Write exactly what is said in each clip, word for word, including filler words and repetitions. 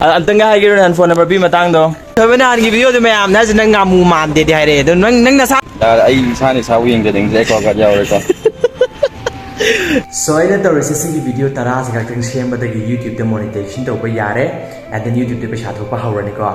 ꯑ-, ꯑꯝꯇꯪꯒ ꯍꯥꯏꯒꯦꯔꯣ ꯅꯍꯥꯟ phone number ꯄꯤ ꯃꯇꯥꯡꯗꯣ? ꯊꯣꯏꯕ, ꯅꯍꯥꯟꯒꯤ video ꯗꯨ ꯃꯌꯥꯝꯅ ꯍꯥꯏꯁꯦ ꯅꯪ ꯉꯥꯃꯨ ꯃꯥꯟꯗꯦꯗꯤ ꯍꯥꯏꯔꯛꯑꯦ꯫ ꯑꯗꯣ ꯅꯪ, ꯅꯪ ꯅꯁꯥ ꯑ, ꯑꯩ ꯏꯁꯥꯅ ꯏꯁꯥꯕꯨ ꯌꯦꯡꯖꯅꯤꯡꯗ꯭ꯔꯦꯀꯣ, ꯀꯠ ꯌꯥꯎꯔꯦꯀꯣ꯫ So, ꯑꯩꯅ ꯇꯧꯔꯤꯁꯦ ꯁꯤꯒꯤ video ꯇꯔꯥꯁꯦ ꯈꯛꯇꯪ ꯁꯦꯝꯕꯗꯒꯤ YouTube ꯇ monetization ꯇꯧꯕ ꯌꯥꯔꯦ, and then YouTube ꯇ ꯄꯩꯁꯥ ꯊꯣꯛꯄ ꯍꯧꯔꯅꯤꯀꯣ꯫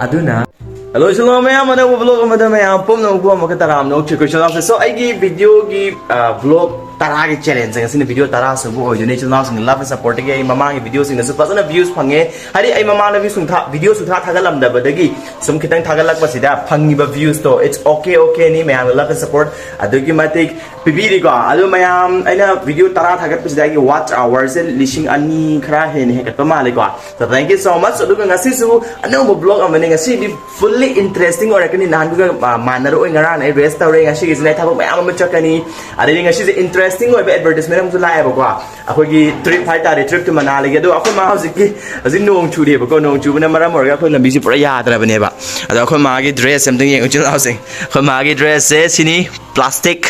ꯑꯗꯨꯅ Hello, ꯁꯤꯂꯣ ꯃꯌꯥꯝ, ꯑꯅꯧꯕ vlog ꯑꯃꯗ ꯃꯌꯥꯝ ꯄꯨꯝꯅꯃꯛꯄꯨ ꯑꯃꯨꯛꯀ ꯇꯔꯥꯝꯅ ꯑꯣꯛꯆꯔꯤ꯫ So, ꯑꯩꯒꯤ video ꯒꯤ, ꯑ, vlog ꯇꯔꯥꯒꯤ challenge ꯉꯁꯤꯅ video ꯇꯔꯥ ꯁꯨꯕ ꯑꯣꯏꯗꯣꯏꯅꯦ꯫ ꯏꯆꯤꯜ ꯏꯅꯥꯎꯁꯤꯡꯒꯤ love and support ꯇꯒꯤ ꯑꯩ ꯃꯃꯥꯡꯒꯤ video ꯁꯤꯡꯗꯁꯨ ꯐꯖꯅ views ꯐꯪꯉꯦ꯫ ꯍꯥꯏꯗꯤ ꯑꯩ ꯃꯃꯥꯡꯗ views ꯁꯨꯡꯊꯥ-, video ꯁꯨꯡꯊꯥ ꯊꯥꯒꯠꯂꯝꯗꯕꯗꯒꯤ ꯁꯨꯝ ꯈꯤꯇꯪ ꯊꯥꯒꯠꯂꯛꯄꯁꯤꯗ ꯐꯪꯉꯤꯕ views to, it's okay, okay ꯅꯤ꯫ ꯃꯌꯥꯝꯅ love and support ꯑꯗꯨꯛꯀꯤ ꯃꯇꯤꯛ ꯄꯤꯕꯤꯔꯤꯀꯣ꯫ ꯑꯗꯨ ꯃꯌꯥꯝ, ꯑꯩꯅ video ꯇꯔꯥ ꯊꯥꯒꯠꯄꯁꯤꯗ ꯑꯩꯒꯤ watch hour ꯁꯦ ꯂꯤꯁꯤꯡ ꯑꯅꯤ ꯈꯔ ꯍꯦꯟꯅ ꯍꯦꯟꯒꯠꯄ ꯃꯥꯜꯂꯦꯀꯣ꯫ So, thank you so much꯫ ꯑꯗꯨꯒ ꯉꯁꯤꯁꯨ ꯑꯅꯧꯕ vlog ꯑꯃꯅꯤ꯫ ꯉꯁꯤꯗꯤ fully interesting ꯑꯣꯏꯔꯛꯀꯅꯤ꯫ ꯅꯍꯥꯟꯗꯨꯒ, ꯑ, ꯃꯥꯟꯅꯔꯛꯑꯣꯏ꯫ ꯉꯔꯥꯡ ꯑꯩ rest ꯇꯧꯔꯦ, ꯉꯁꯤꯒꯤꯁꯤꯅ ꯑꯩ ꯊꯕꯛ ꯃꯌꯥꯝ ꯑꯃ ꯆꯠꯀꯅꯤ꯫ ꯑꯗꯩꯗꯤ ꯉꯁꯤꯁꯦ interesting ꯑꯣꯏꯕ advertisement ꯑꯃꯁꯨ ꯂꯥꯛꯑꯦꯕꯀꯣ꯫ ꯑꯩꯈꯣꯏꯒꯤ trip ꯍꯥꯏꯇꯥꯔꯦ, trip ꯇꯨ ꯃꯅꯥꯂꯤꯒꯤ꯫ ꯑꯗꯣ ꯑꯩꯈꯣꯏ ꯃꯥ ꯍꯧꯖꯤꯛꯀꯤ, ꯍꯧꯖꯤꯛ ꯅꯣꯡ ꯆꯨꯔꯤꯕꯀꯣ꯫ ꯅꯣꯡ ꯆꯨꯕꯅ ꯃꯔꯝ ꯑꯣꯏꯔꯒ ꯑꯩꯈꯣꯏ ꯂꯝꯕꯤꯁꯦ ꯄꯨꯔꯥ ꯌꯥꯗ꯭ꯔꯕꯅꯦꯕ꯫ ꯑꯗꯣ ꯑꯩꯈꯣꯏ ꯃꯥꯒꯤ dress ꯑꯝꯇꯪ ꯌꯦꯡꯉꯨ, ꯏꯆꯤꯜ ꯏꯅꯥꯎꯁꯤꯡ꯫ ꯑꯩꯈꯣꯏ ꯃꯥꯒꯤ dress ꯁꯦ ꯁꯤꯅꯤ, plastic꯫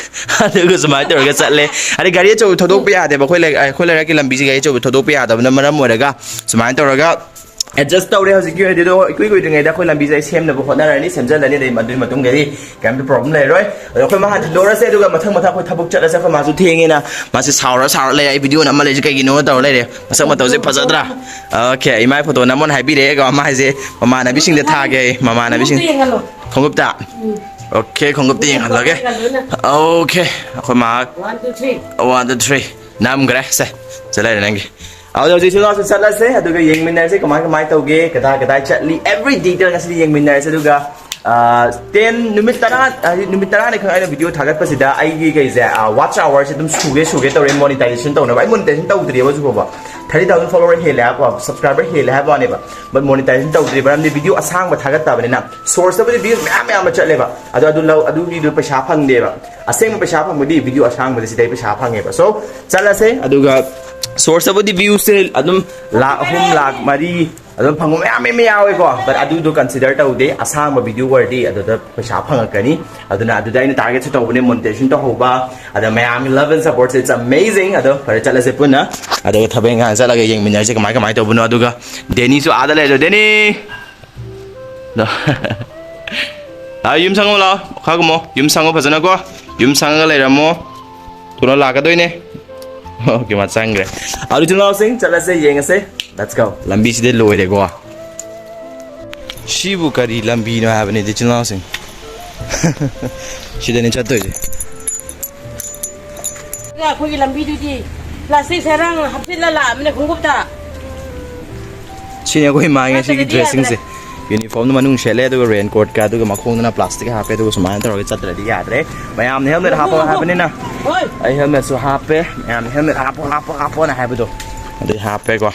ꯑꯗꯨꯒ ꯁꯨꯃꯥꯏꯅ ꯇꯧꯔꯒ ꯆꯠꯂꯦ꯫ ꯍꯥꯏꯗꯤ ꯒꯥꯔꯤ ꯑꯆꯧꯕ ꯊꯧꯗꯣꯛꯄ ꯌꯥꯗꯦꯕ꯫ ꯑꯩꯈꯣꯏ ꯂꯩ-, ꯑꯩꯈꯣꯏ ꯂꯩꯔꯛꯀꯤ ꯂꯝꯕꯤꯁꯦ ꯒꯥꯔꯤ ꯑꯆꯧꯕ ꯊꯧꯗꯣꯛꯄ ꯌꯥꯗꯕꯅ ꯃꯔꯝ ꯑꯣꯏꯔꯒ ꯁꯨꯃꯥꯏꯅ ꯇꯧꯔꯒ adjust ꯇꯧꯔꯦ꯫ ꯍꯧꯖꯤꯛꯀꯤ ꯑꯣꯏꯅꯗꯤ ꯑꯗꯣ ꯏꯀꯨꯏ ꯀꯨꯏꯗ꯭ꯔꯤꯉꯩꯗ ꯑꯩꯈꯣꯏ ꯂꯝꯕꯤꯁꯦ ꯑꯩ ꯁꯦꯝꯅꯕ ꯍꯣꯠꯅꯔꯅꯤ, ꯁꯦꯝꯖꯜꯂꯅꯤ꯫ ꯑꯗꯩ ꯃꯗꯨꯒꯤ ꯃꯇꯨꯡꯗꯗꯤ ꯀꯩꯝꯇ problem ꯂꯩꯔꯔꯣꯏ꯫ ꯑꯗꯣ ꯑꯩꯈꯣꯏ ꯃꯥ ꯍꯥꯟꯅ ꯊꯤꯟꯗꯣꯔꯁꯦ, ꯑꯗꯨꯒ ꯃꯊꯪ ꯃꯊꯪ ꯑꯩꯈꯣꯏ ꯊꯕꯛ ꯆꯠꯂꯁꯦ꯫ ꯑꯩꯈꯣꯏ ꯃꯥꯁꯨ ꯊꯦꯡꯉꯦꯅ ꯃꯥꯁꯦ ꯁꯥꯎꯔ ꯁꯥꯎꯔ ꯂꯩ, "ꯑꯩ video ꯅꯝꯃ ꯂꯩꯁꯦ ꯀꯩꯒꯤꯅꯣ?" ꯇꯧꯔ ꯂꯩꯔꯦ꯫ ꯃꯁꯛ ꯃꯇꯧꯁꯦ ꯐꯖꯗ꯭ꯔꯥ? Okay, ꯏꯃꯥꯏ photo ꯅꯝꯃꯣꯅ ꯍꯥꯏꯕꯤꯔꯛꯑꯦꯀꯣ꯫ ꯃꯥ ꯍꯥꯏꯁꯦ ꯃꯃꯥꯟꯅꯕꯤꯁꯤꯡꯗ ꯊꯥꯒꯦ, ꯃꯃꯥꯟꯅꯕꯤꯁꯤꯡ꯫ ꯈꯣꯡꯎꯞꯇ ꯌꯦꯡꯍꯜꯂꯣ꯫ ꯈꯣꯡꯎꯞꯇ? ꯎꯝ꯫ Okay, ꯈꯣꯡꯎꯞꯇ ꯌꯦꯡꯍꯜꯂꯒꯦ꯫ ꯌꯦꯡꯍꯜꯂꯣ, ꯌꯦꯡꯍꯜꯂꯣ꯫ Okay, ꯑꯩꯈꯣꯏ ꯃꯥ꯫ One, two, three꯫ One, two, three꯫ ꯅꯝꯈ꯭ꯔꯦ꯫ ꯁꯦ, ꯁꯤ ꯂꯩꯔꯦ ꯅꯪꯒꯤ꯫ ꯑꯗꯨ ꯍꯧꯖꯤꯛ ꯁꯤꯗ ꯆꯠꯂꯁꯦ, ꯑꯗꯨꯒ ꯌꯦꯡꯃꯤꯟꯅꯔꯁꯦ ꯀꯃꯥꯏ ꯀꯃꯥꯏ ꯇꯧꯒꯦ, ꯀꯗꯥꯏ ꯀꯗꯥꯏ ꯆꯠꯂꯤ, every detail ꯉꯁꯤꯗꯤ ꯌꯦꯡꯃꯤꯟꯅꯔꯁꯦ꯫ ꯑꯗꯨꯒ, ꯑ, ten, ꯅꯨꯃꯤꯠ ꯇꯔꯥ, ꯍꯥꯏꯗꯤ ꯅꯨꯃꯤꯠ ꯇꯔꯥꯅꯤ ꯈꯛ ꯑꯩꯅ video ꯊꯥꯒꯠꯄꯁꯤꯗ ꯑꯩꯒꯤ ꯀꯩꯁꯦ, ꯑ, watch hour ꯁꯦ ꯑꯗꯨꯝ ꯁꯨꯒꯦ ꯁꯨꯒꯦ ꯇꯧꯔꯦ monetization ꯇꯧꯅꯕ꯫ ꯑꯩ monetization ꯇꯧꯗ꯭ꯔꯤꯕ ꯍꯧꯖꯤꯛ ꯐꯥꯎꯕ꯫ Thirty thousand follower ꯍꯦꯜꯂꯦ ꯍꯥꯏꯕ, subscriber ꯍꯦꯜꯂꯦ ꯍꯥꯏꯕ ꯋꯥꯅꯦꯕ, but monetization ꯇꯧꯗ꯭ꯔꯤ꯫ ꯃꯔꯝꯗꯤ video ꯑꯁꯥꯡꯕ ꯊꯥꯒꯠꯇꯕꯅꯤꯅ꯫ Shorts ꯇꯕꯨꯗꯤ views ꯃꯌꯥꯝ ꯃꯌꯥꯝ ꯑꯃ ꯆꯠꯂꯦꯕ, ꯑꯗꯣ ꯑꯗꯨ ꯂꯧ-, ꯑꯗꯨꯒꯤꯗꯨ ꯄꯩꯁꯥ ꯐꯪꯗꯦꯕ꯫ ꯑꯁꯦꯡꯕ ꯄꯩꯁꯥ ꯐꯪꯕꯗꯤ video ꯑꯁꯥꯡꯕꯗ ꯁꯤꯗꯩ ꯄꯩꯁꯥ ꯐꯪꯉꯦꯕ꯫ So, ꯆꯠꯂꯁꯦ, ꯑꯗꯨꯒ ꯁꯣꯔꯁꯇꯕꯨꯗꯤ ꯚ꯭ꯌꯨꯁꯦ ꯑꯗꯨꯝ ꯂꯥꯛ ꯑꯍꯨꯝ, ꯂꯥꯛ ꯃꯔꯤ ꯑꯗꯨꯝ ꯐꯪꯕ ꯃꯌꯥꯝ ꯑꯃ ꯌꯥꯎꯋꯦꯀꯣ, but ꯑꯗꯨꯗꯣ ꯀꯟꯁꯤꯗꯔ ꯇꯧꯗꯦ꯫ ꯑꯁꯥꯡꯕ ꯚꯤꯗꯤꯑꯣ ꯑꯣꯏꯔꯗꯤ ꯑꯗꯨꯗ ꯄꯩꯁꯥ ꯐꯪꯉꯛꯀꯅꯤ꯫ ꯑꯗꯨꯅ ꯑꯗꯨꯗ ꯑꯩꯅ ꯇꯥꯔꯒꯦꯠꯁꯨ ꯇꯧꯕꯅꯦ ꯃꯣꯅꯤꯇꯥꯏꯖꯦꯁꯟ ꯇꯧꯍꯧꯕ꯫ ꯑꯗ ꯃꯌꯥꯝꯒꯤ love and supportꯁꯦ, it's amazing꯫ ꯑꯗꯣ ꯐꯔꯦ, ꯆꯠꯂꯁꯦ ꯄꯨꯟꯅ꯫ ꯑꯗꯨꯒ ꯊꯕꯛ ꯏꯪꯈꯥꯡ ꯆꯠꯂꯒ ꯌꯦꯡꯃꯤꯟꯅꯔꯁꯦ ꯀꯃꯥꯏ ꯀꯃꯥꯏꯅ ꯇꯧꯕꯅꯣ꯫ ꯑꯗꯨꯒ ꯗꯦꯅꯤꯁꯨ ꯑꯥꯗ ꯂꯩꯔꯦ꯫ ꯗꯦꯅꯤ! ꯂꯥꯛꯑꯣ, ꯌꯨꯝ ꯁꯪꯉꯣ, ꯂꯥꯛꯑꯣ꯫ ꯈꯥꯒꯨꯝꯃꯣ, ꯌꯨꯝ ꯁꯪꯉꯣ ꯐꯖꯅꯀꯣ꯫ ꯌꯨꯝ ꯁꯪꯉꯒ ꯂꯩꯔꯝꯃꯣ꯫ ꯊꯨꯅ ꯂꯥꯛꯀꯗꯣꯏꯅꯦ꯫ ꯑꯣꯀꯦ, ꯃꯥ ꯆꯪꯈ꯭ꯔꯦ꯫ ꯑꯗꯨ ꯏꯆꯤꯜ ꯏꯅꯥꯎꯁꯤꯡ, ꯆꯠꯂꯁꯦ, ꯌꯦꯡꯉꯁꯦ꯫ Let's go꯫ ꯂꯝꯕꯤꯁꯤꯗ ꯂꯣꯏꯔꯦꯀꯣ꯫ ꯁꯤꯕꯨ ꯀꯔꯤ ꯂꯝꯕꯤꯅꯣ ꯍꯥꯏꯕꯅꯤꯗ, ꯏꯆꯤꯜ ꯏꯅꯥꯎꯁꯤꯡ? ꯁꯤꯗꯅꯤ ꯆꯠꯇꯣꯏꯁꯦ꯫ ꯑꯩꯈꯣꯏꯒꯤ ꯂꯝꯕꯤꯗꯨꯗꯤ ꯄ꯭ꯂꯥꯁꯇꯤꯛ ꯁꯔꯥꯡ ꯍꯥꯞꯆꯤꯜꯂ ꯂꯥꯛꯑꯕꯅꯦ ꯈꯣꯡꯎꯞꯇ꯫ ꯁꯤꯅꯤ ꯑꯩꯈꯣꯏ ꯏꯃꯥꯒꯤ ꯉꯁꯤꯒꯤ ꯅꯠꯇ꯭ꯔꯗꯤ ꯗ꯭ꯔꯦꯁꯁꯤꯡꯁꯦ꯫ ꯌꯥꯗ꯭ꯔꯦ꯫ ꯌꯨꯅꯤꯐꯣꯔꯝꯗ ꯃꯅꯨꯡ ꯁꯦꯠꯂꯦ, ꯑꯗꯨꯒ ꯔꯦꯟ ꯀꯣꯠꯀ, ꯑꯗꯨꯒ ꯃꯈꯣꯡꯗꯅ ꯄ꯭ꯂꯥꯁꯇꯤꯛ ꯍꯥꯞꯄꯦ, ꯑꯗꯨꯒ ꯁꯨꯃꯥꯏꯅ ꯇꯧꯔꯒ ꯆꯠꯇ꯭ꯔꯗꯤ ꯌꯥꯗ꯭ꯔꯦ꯫ ꯃꯌꯥꯝꯅ ꯍꯦꯜꯃꯦꯠ ꯍꯥꯞꯄꯣ ꯍꯥꯏꯕꯅꯤꯅ꯫ ꯍꯣꯏ꯫ ꯑꯩ ꯍꯦꯜꯃꯦꯠꯁꯨ ꯍꯥꯞꯄꯦ, ꯃꯌꯥꯝꯅ ꯍꯦꯜꯃꯦꯠ ꯍꯥꯞꯄꯣ, ꯍꯥꯞꯄꯣ, ꯍꯥꯞꯄꯣꯅ ꯍꯥꯏꯕꯗꯣ, ꯑꯗꯨꯗꯤ ꯍꯥꯞꯄꯦꯀꯣ꯫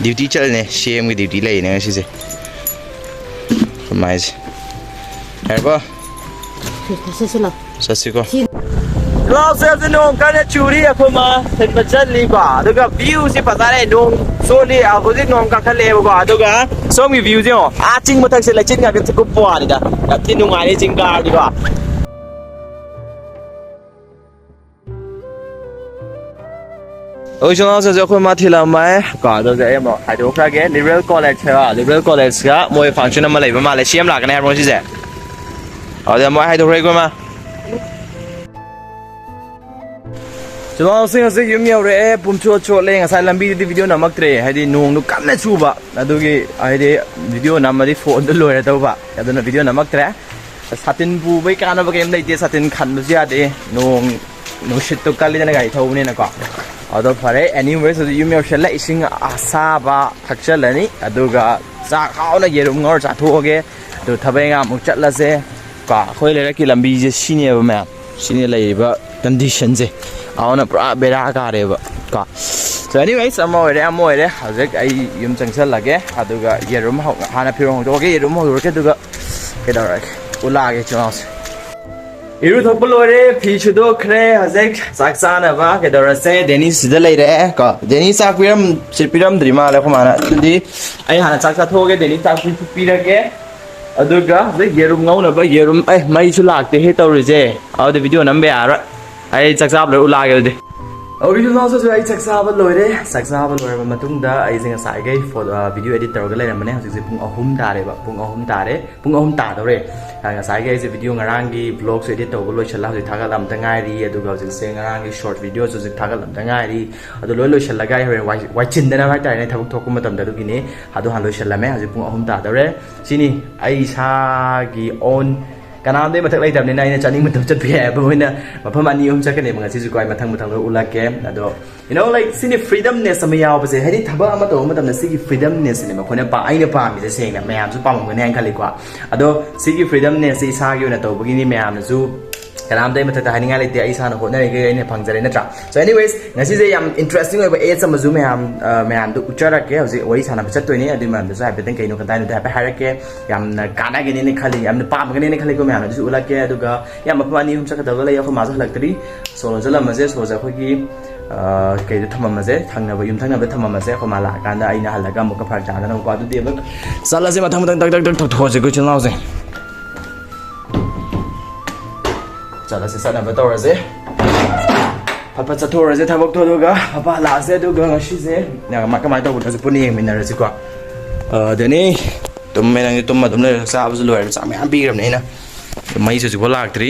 ꯗ꯭ꯌꯨꯇꯤ ꯆꯠꯂꯤꯅꯦ, ꯁꯤ ꯑꯦꯝꯒꯤ ꯗ꯭ꯌꯨꯇꯤ ꯂꯩꯅꯦ ꯉꯁꯤꯁꯦ꯫ ꯀꯃꯥꯏꯁꯦ꯫ ꯌꯥꯔꯕꯣ? ꯁꯤ, ꯁꯤ, ꯁꯤ ꯂꯥꯎ꯫ ꯆꯠꯁꯤꯀꯣ꯫ ꯁꯤ ꯂꯥꯎꯁꯦ, ꯍꯧꯖꯤꯛ ꯅꯣꯡ ꯀꯟꯅ ꯆꯨꯔꯤ, ꯑꯩꯈꯣꯏ ꯃꯥ ꯊꯤꯟꯕ ꯆꯠꯂꯤꯀꯣ꯫ ꯑꯗꯨꯒ ꯚ꯭ꯌꯨꯁꯤ ꯐꯖꯔꯦ, ꯅꯣꯡ ꯆꯣꯠꯂꯤ, ꯍꯧꯖꯤꯛ ꯅꯣꯡ ꯀꯥꯈꯠꯂꯛꯑꯦꯕꯀꯣ꯫ ꯑꯗꯨꯒ ꯁꯣꯝꯒꯤ ꯚ꯭ꯌꯨꯁꯦ ꯌꯦꯡꯉꯣ, ꯑꯥ ꯆꯤꯡ ꯃꯊꯛꯁꯦ ꯂꯩꯆꯤꯟ ꯉꯥꯛꯇ ꯀꯨꯞꯄ ꯋꯥꯅꯤꯗ꯫ ꯌꯥꯝ ꯊꯤ ꯅꯨꯡꯉꯥꯏꯔꯦ ꯆꯤꯡ ꯀꯥꯔꯗꯤꯀꯣ꯫ ꯍꯧꯖꯤꯛ ꯏꯆꯤꯜ ꯏꯅꯥꯎꯁꯤꯡꯁꯦ ꯑꯩꯈꯣꯏ ꯃꯥ ꯊꯤꯜꯂꯝꯃꯦ꯫ ꯀꯣ, ꯑꯗꯨꯒ ꯑꯩ ꯑꯃꯨꯛ ꯍꯥꯏꯗꯣꯛꯈ꯭ꯔꯒꯦ꯫ ꯂꯤꯕꯔꯦꯜ ꯀꯣꯂꯦꯖ ꯍꯥꯏꯕ, ꯂꯤꯕꯔꯦꯜ ꯀꯣꯂꯦꯖꯀ ꯃꯣꯏ ꯐꯪꯁꯟ ꯑꯃ ꯂꯩꯕ ꯃꯥꯜꯂꯦ꯫ ꯁꯤ ꯑꯦꯝ ꯂꯥꯛꯀꯅꯤ ꯍꯥꯏꯕ꯭ꯔꯣ ꯉꯁꯤꯁꯦ? ꯑꯗꯨꯗ ꯃꯣꯏ ꯍꯥꯏꯗꯣꯛꯈ꯭ꯔꯦꯀꯣ ꯃꯥ꯫ ꯏꯆꯤꯜ ꯏꯅꯥꯎꯁꯤꯡ ꯍꯧꯖꯤꯛ ꯌꯨꯝ ꯌꯧꯔꯛꯑꯦ꯫ ꯄꯨꯝꯆꯣꯠ ꯆꯣꯠꯂꯦ꯫ ꯉꯁꯥꯏ ꯂꯝꯕꯤꯗꯨꯗꯤ ꯚꯤꯗꯤꯑꯣ ꯅꯝꯃꯛꯇ꯭ꯔꯦ, ꯍꯥꯏꯗꯤ ꯅꯣꯡꯗꯨ ꯀꯟꯅ ꯆꯨꯕ꯫ ꯑꯗꯨꯒꯤ ꯍꯥꯏꯗꯤ ꯚꯤꯗꯤꯑꯣ ꯅꯝꯃꯗꯤ ꯐꯣꯟꯗꯣ ꯂꯣꯏꯔꯗꯧꯕ꯫ ꯑꯗꯨꯅ ꯚꯤꯗꯤꯑꯣ ꯅꯝꯃꯛꯇ꯭ꯔꯦ꯫ ꯁꯥꯇꯤꯟ ꯄꯨꯕꯩ ꯀꯥꯟꯅꯕ ꯀꯩꯝ ꯂꯩꯇꯦ, ꯁꯥꯇꯤꯟ ꯈꯟꯕꯁꯨ ꯌꯥꯗꯦ, ꯅꯣꯡ ꯅꯨꯡꯁꯤꯠꯇꯣ ꯀꯜꯂꯤꯗꯅ ꯒꯥꯔꯤ ꯊꯧꯕꯅꯤꯅꯀꯣ꯫ ꯑꯗꯣ ꯐꯔꯦ, anyways, ꯍꯧꯖꯤꯛ ꯌꯨꯝ ꯌꯧꯁꯜꯂꯦ, ꯏꯁꯤꯡ ꯑꯁꯥꯕ ꯊꯛꯆꯜꯂꯅꯤ, ꯑꯗꯨꯒ ꯆꯥꯛ ꯍꯥꯎꯅ ꯌꯦꯔꯨꯝ ꯉꯧꯔ ꯆꯥꯊꯣꯛꯑꯒꯦ꯫ ꯑꯗꯨ ꯊꯕꯛ ꯏꯪꯈꯥꯡ ꯑꯃꯨꯛ ꯆꯠꯂꯁꯦ꯫ ꯀꯣ, ꯑꯩꯈꯣꯏ ꯂꯩꯔꯛꯀꯤ ꯂꯝꯕꯤꯁꯦ ꯁꯤꯅꯦꯕ ꯃꯌꯥꯝ, ꯁꯤꯅꯤ ꯂꯩꯔꯤꯕ ꯀꯟꯗꯤꯁꯟꯁꯦ꯫ ꯑꯗꯨꯅ ꯄꯨꯔꯥ ꯕꯦꯔꯥ ꯀꯥꯔꯦꯕ ꯀꯣ꯫ So, anyways, ꯑꯃ ꯑꯣꯏꯔꯦ, ꯑꯃ ꯑꯣꯏꯔꯦ, ꯍꯧꯖꯤꯛ ꯑꯩ ꯌꯨꯝ ꯆꯪꯁꯜꯂꯒꯦ, ꯑꯗꯨꯒ ꯌꯦꯔꯨꯝ ꯍꯧ-, ꯍꯥꯟꯅ ꯐꯤꯔꯣꯜ ꯍꯣꯡꯗꯣꯛꯑꯒꯦ, ꯌꯦꯔꯨꯝ ꯍꯧꯗꯣꯛꯑꯒꯦ, ꯑꯗꯨꯒ ꯀꯩꯗꯧꯔꯒꯦ, ꯎꯠꯂꯛꯑꯒꯦ ꯏꯆꯤꯜ ꯏꯅꯥꯎꯁꯦ꯫ ꯏꯔꯨ ꯊꯣꯛꯄ ꯂꯣꯏꯔꯦ, ꯐꯤ ꯁꯨꯗꯣꯛꯈ꯭ꯔꯦ꯫ ꯍꯧꯖꯤꯛ ꯆꯥꯛ ꯆꯥꯅꯕ ꯀꯩꯗꯧꯔꯁꯦ? ꯗꯦꯅꯤ ꯁꯤꯗ ꯂꯩꯔꯦ ꯀꯣ꯫ ꯗꯦꯅꯤ ꯆꯥꯛ ꯄꯤꯔꯝ-, ꯁꯤ ꯄꯤꯔꯝꯗ꯭ꯔꯤ ꯃꯥꯜꯂꯦ ꯑꯩꯈꯣꯏ ꯃꯥꯅ꯫ ꯑꯗꯨꯗꯤ ꯑꯩ ꯍꯥꯟꯅ ꯆꯥꯛ ꯆꯥꯊꯣꯛꯑꯒꯦ, ꯗꯦꯅꯤ ꯆꯥꯛ ꯄꯤ-, ꯄꯤꯔꯒꯦ꯫ ꯑꯗꯨꯒ ꯍꯧꯖꯤꯛ ꯌꯦꯔꯨꯝ ꯉꯧꯅꯕ ꯌꯦꯔꯨꯝ, ꯑꯩ ꯃꯩꯁꯨ ꯂꯥꯛꯇꯦ ꯍꯦ ꯇꯧꯔꯤꯁꯦ꯫ ꯑꯗꯨꯗꯤ ꯚꯤꯗꯤꯑꯣ ꯅꯝꯕ ꯌꯥꯔꯔꯣꯏ꯫ ꯑꯩ ꯆꯥꯛ ꯆꯥꯕ ꯂꯣꯏꯔ ꯎꯠꯂꯛꯑꯒꯦ ꯑꯗꯨꯗꯤ꯫ ꯑꯣ, ꯚꯤꯗꯤꯑꯣ ꯅꯥꯎꯁꯨ ꯑꯩ ꯆꯥꯛ ꯆꯥꯕ ꯂꯣꯏꯔꯦ꯫ ꯆꯥꯛ ꯆꯥꯕ ꯂꯣꯏꯔꯕ ꯃꯇꯨꯡꯗ ꯑꯩꯁꯦ ꯉꯁꯥꯏꯈꯩ ꯐꯣ-, ꯑ, ꯚꯤꯗꯤꯑꯣ ꯑꯦꯗꯤꯠ ꯇꯧꯔꯒ ꯂꯩꯔꯝꯕꯅꯦ꯫ ꯍꯧꯖꯤꯛꯁꯦ ꯄꯨꯡ ꯑꯍꯨꯝ ꯇꯥꯔꯦꯕ꯫ ꯄꯨꯡ ꯑꯍꯨꯝ ꯇꯥꯔꯦ꯫ ꯄꯨꯡ ꯑꯍꯨꯝ ꯇꯥꯗꯧꯔꯦ꯫ ꯑ, ꯉꯁꯥꯏꯒꯤ ꯑꯩꯁꯦ ꯚꯤꯗꯤꯑꯣ ꯉꯔꯥꯡꯒꯤ ꯚ꯭ꯂꯣꯒꯁꯨ ꯑꯦꯗꯤꯠ ꯇꯧꯕ ꯂꯣꯏꯁꯤꯜꯂ ꯍꯧꯖꯤꯛ ꯊꯥꯒꯠꯂꯝꯗ ꯉꯥꯏꯔꯤ꯫ ꯑꯗꯨꯒ ꯍꯧꯖꯤꯛꯁꯦ ꯉꯔꯥꯡꯒꯤ ꯁꯣꯔꯠ ꯚꯤꯗꯤꯑꯣꯁꯨ ꯍꯧꯖꯤꯛ ꯊꯥꯒꯠꯂꯝꯗ ꯉꯥꯏꯔꯤ꯫ ꯑꯗꯨ ꯂꯣꯏ ꯂꯣꯏꯁꯤꯜꯂꯒ ꯑꯩ ꯍꯣꯔꯦꯟ ꯋꯥꯏ-, ꯋꯥꯏꯆꯤꯟꯗꯅꯕ ꯍꯥꯏꯇꯥꯔꯦꯅꯦ, ꯊꯕꯛ ꯊꯣꯛꯄ ꯃꯇꯝꯗ꯫ ꯑꯗꯨꯒꯤꯅꯤ꯫ ꯑꯗꯨ ꯍꯥꯟꯅ ꯂꯣꯏꯁꯤꯜꯂꯝꯃꯦ꯫ ꯍꯧꯖꯤꯛ ꯄꯨꯡ ꯑꯍꯨꯝ ꯇꯥꯗꯧꯔꯦ꯫ ꯁꯤꯅꯤ ꯑꯩ ꯏꯁꯥꯒꯤ ꯑꯣꯟ, ꯀꯅꯥꯝꯗꯩ ꯃꯊꯛ ꯂꯩꯇꯕꯅꯤꯅ ꯑꯩꯅ ꯆꯠꯅꯤꯡ ꯃꯇꯝ ꯆꯠꯄ ꯌꯥꯏ꯫ ꯑꯗꯨ ꯑꯣꯏꯅ ꯃꯐꯝ ꯑꯅꯤ ꯑꯍꯨꯝ ꯆꯠꯀꯅꯦꯕ ꯉꯁꯤꯁꯨꯀꯣ꯫ ꯑꯩ ꯃꯊꯪ ꯃꯊꯪ ꯂꯣꯏ ꯎꯠꯂꯛꯀꯦ꯫ ꯑꯗꯣ, you know, like, ꯁꯤꯅꯤ freedomness ꯑꯃ ꯌꯥꯎꯕꯁꯦ꯫ ꯍꯥꯏꯗꯤ ꯊꯕꯛ ꯑꯃ ꯇꯧꯕ ꯃꯇꯝꯗ ꯁꯤꯒꯤ freedomnessꯁꯤꯅꯦꯕ ꯑꯩꯈꯣꯏꯅ ꯄꯥ-, ꯑꯩꯅ ꯄꯥꯝꯃꯤꯁꯦ꯫ ꯁꯦꯡꯅ ꯃꯌꯥꯝꯁꯨ ꯄꯥꯝꯃꯝꯒꯅꯤ ꯍꯥꯏꯅ ꯈꯜꯂꯤꯀꯣ꯫ ꯑꯗꯣ ꯁꯤꯒꯤ freedomnessꯁꯦ ꯏꯁꯥꯒꯤ ꯑꯣꯏꯅ ꯇꯧꯕꯒꯤꯅꯤ꯫ ꯃꯌꯥꯝꯅꯁꯨ ꯀꯅꯥꯝꯇ ꯑꯩ ꯃꯊꯛꯇ ꯍꯥꯏꯅꯤꯡꯉꯥꯏ ꯂꯩꯇꯦ꯫ ꯑꯩ ꯏꯁꯥꯅ ꯍꯣꯠꯅꯔꯤꯈꯩ ꯑꯩꯅ ꯐꯪꯖꯔꯦ, ꯅꯠꯇ꯭ꯔꯥ? So anyways, ꯉꯁꯤꯁꯦ ꯌꯥꯝ interesting ꯑꯣꯏꯕ ads ꯑꯃꯁꯨ ꯃꯌꯥꯝ, ꯑ, ꯃꯌꯥꯝꯗ ꯎꯠꯆꯔꯛꯀꯦ꯫ ꯍꯧꯖꯤꯛ ꯋꯥꯔꯤ ꯁꯥꯟꯅꯕ ꯆꯠꯇꯣꯏꯅꯦ꯫ ꯑꯗꯨꯒꯤ ꯃꯔꯝꯗꯁꯨ ꯍꯥꯏꯐꯦꯠꯇꯪ ꯀꯩꯅꯣ ꯀꯗꯥꯏꯅꯣꯗꯣ ꯍꯥꯏꯐꯦꯠ ꯍꯥꯏꯔꯛꯀꯦ꯫ ꯌꯥꯝꯅ ꯀꯥꯟꯅꯒꯅꯤꯅ ꯈꯜꯂꯤ, ꯌꯥꯝꯅ ꯄꯥꯝꯒꯅꯤꯅ ꯈꯜꯂꯤꯀꯣ ꯃꯌꯥꯝꯅ꯫ ꯑꯗꯨꯁꯨ ꯎꯠꯂꯛꯀꯦ꯫ ꯑꯗꯨꯒ ꯌꯥꯝ ꯃꯐꯝ ꯑꯅꯤ ꯑꯍꯨꯝ ꯆꯠꯀꯗꯕ ꯂꯩ꯫ ꯑꯩꯈꯣꯏ ꯃꯥꯁꯨ ꯍꯜꯂꯛꯇ꯭ꯔꯤ꯫ ꯁꯣ ꯂꯣꯟꯁꯤꯜꯂꯝꯃꯁꯦ꯫ ꯁꯣꯁꯦ ꯑꯩꯈꯣꯏꯒꯤ, ꯑ, ꯀꯩꯗ ꯊꯝꯃꯝꯃꯁꯦ, ꯊꯪꯅꯕ, ꯌꯨꯝ ꯊꯪꯅꯕꯗ ꯊꯝꯃꯝꯃꯁꯦ꯫ ꯑꯩꯈꯣꯏ ꯃꯥ ꯂꯥꯛꯑꯀꯥꯟꯗ ꯑꯩꯅ ꯍꯜꯂꯒ ꯑꯃꯨꯛꯀ ꯐꯔꯛ ꯇꯥꯗꯅꯕꯀꯣ꯫ ꯑꯗꯨꯗꯤ ꯑꯃꯨꯛ ꯆꯠꯂꯁꯦ, ꯃꯊꯪ ꯃꯊꯪ ꯇꯛ ꯇꯛ ꯇꯛ ꯇꯧꯊꯣꯛꯑꯁꯦ ꯑꯩꯈꯣꯏ ꯏꯆꯤꯜ ꯏꯅꯥꯎꯁꯦ꯫ ꯆꯠꯂꯁꯦ, ꯆꯠꯅꯕ ꯇꯧꯔꯁꯦ꯫ ꯐꯠ ꯐꯠ ꯆꯠꯊꯣꯛꯎꯔꯁꯦ ꯊꯕꯛꯇꯣ, ꯑꯗꯨꯒ ꯐꯠ ꯐꯠ ꯍꯜꯂꯛꯑꯁꯦ꯫ ꯑꯗꯨꯒ ꯉꯁꯤꯁꯦ ꯀꯃꯥꯏ, ꯀꯃꯥꯏꯅ ꯇꯧꯕꯅꯣꯁꯦ ꯄꯨꯟꯅ ꯌꯦꯡꯃꯤꯟꯅꯔꯁꯤꯀꯣ꯫ ꯑ, ꯗꯦꯅꯤ, ꯇꯨꯝꯃꯦ ꯅꯪꯗꯤ, ꯇꯨꯝꯃ ꯑꯗꯨꯝ ꯂꯩꯔꯦ꯫ ꯆꯥꯕꯁꯨ ꯂꯣꯏꯔꯦ, ꯆꯥꯛ ꯃꯌꯥꯝ ꯄꯤꯈ꯭ꯔꯕꯅꯦ ꯑꯩꯅ꯫ ꯃꯩꯁꯨ ꯍꯧꯖꯤꯛꯐꯥꯎ ꯂꯥꯛꯇ꯭ꯔꯤ꯫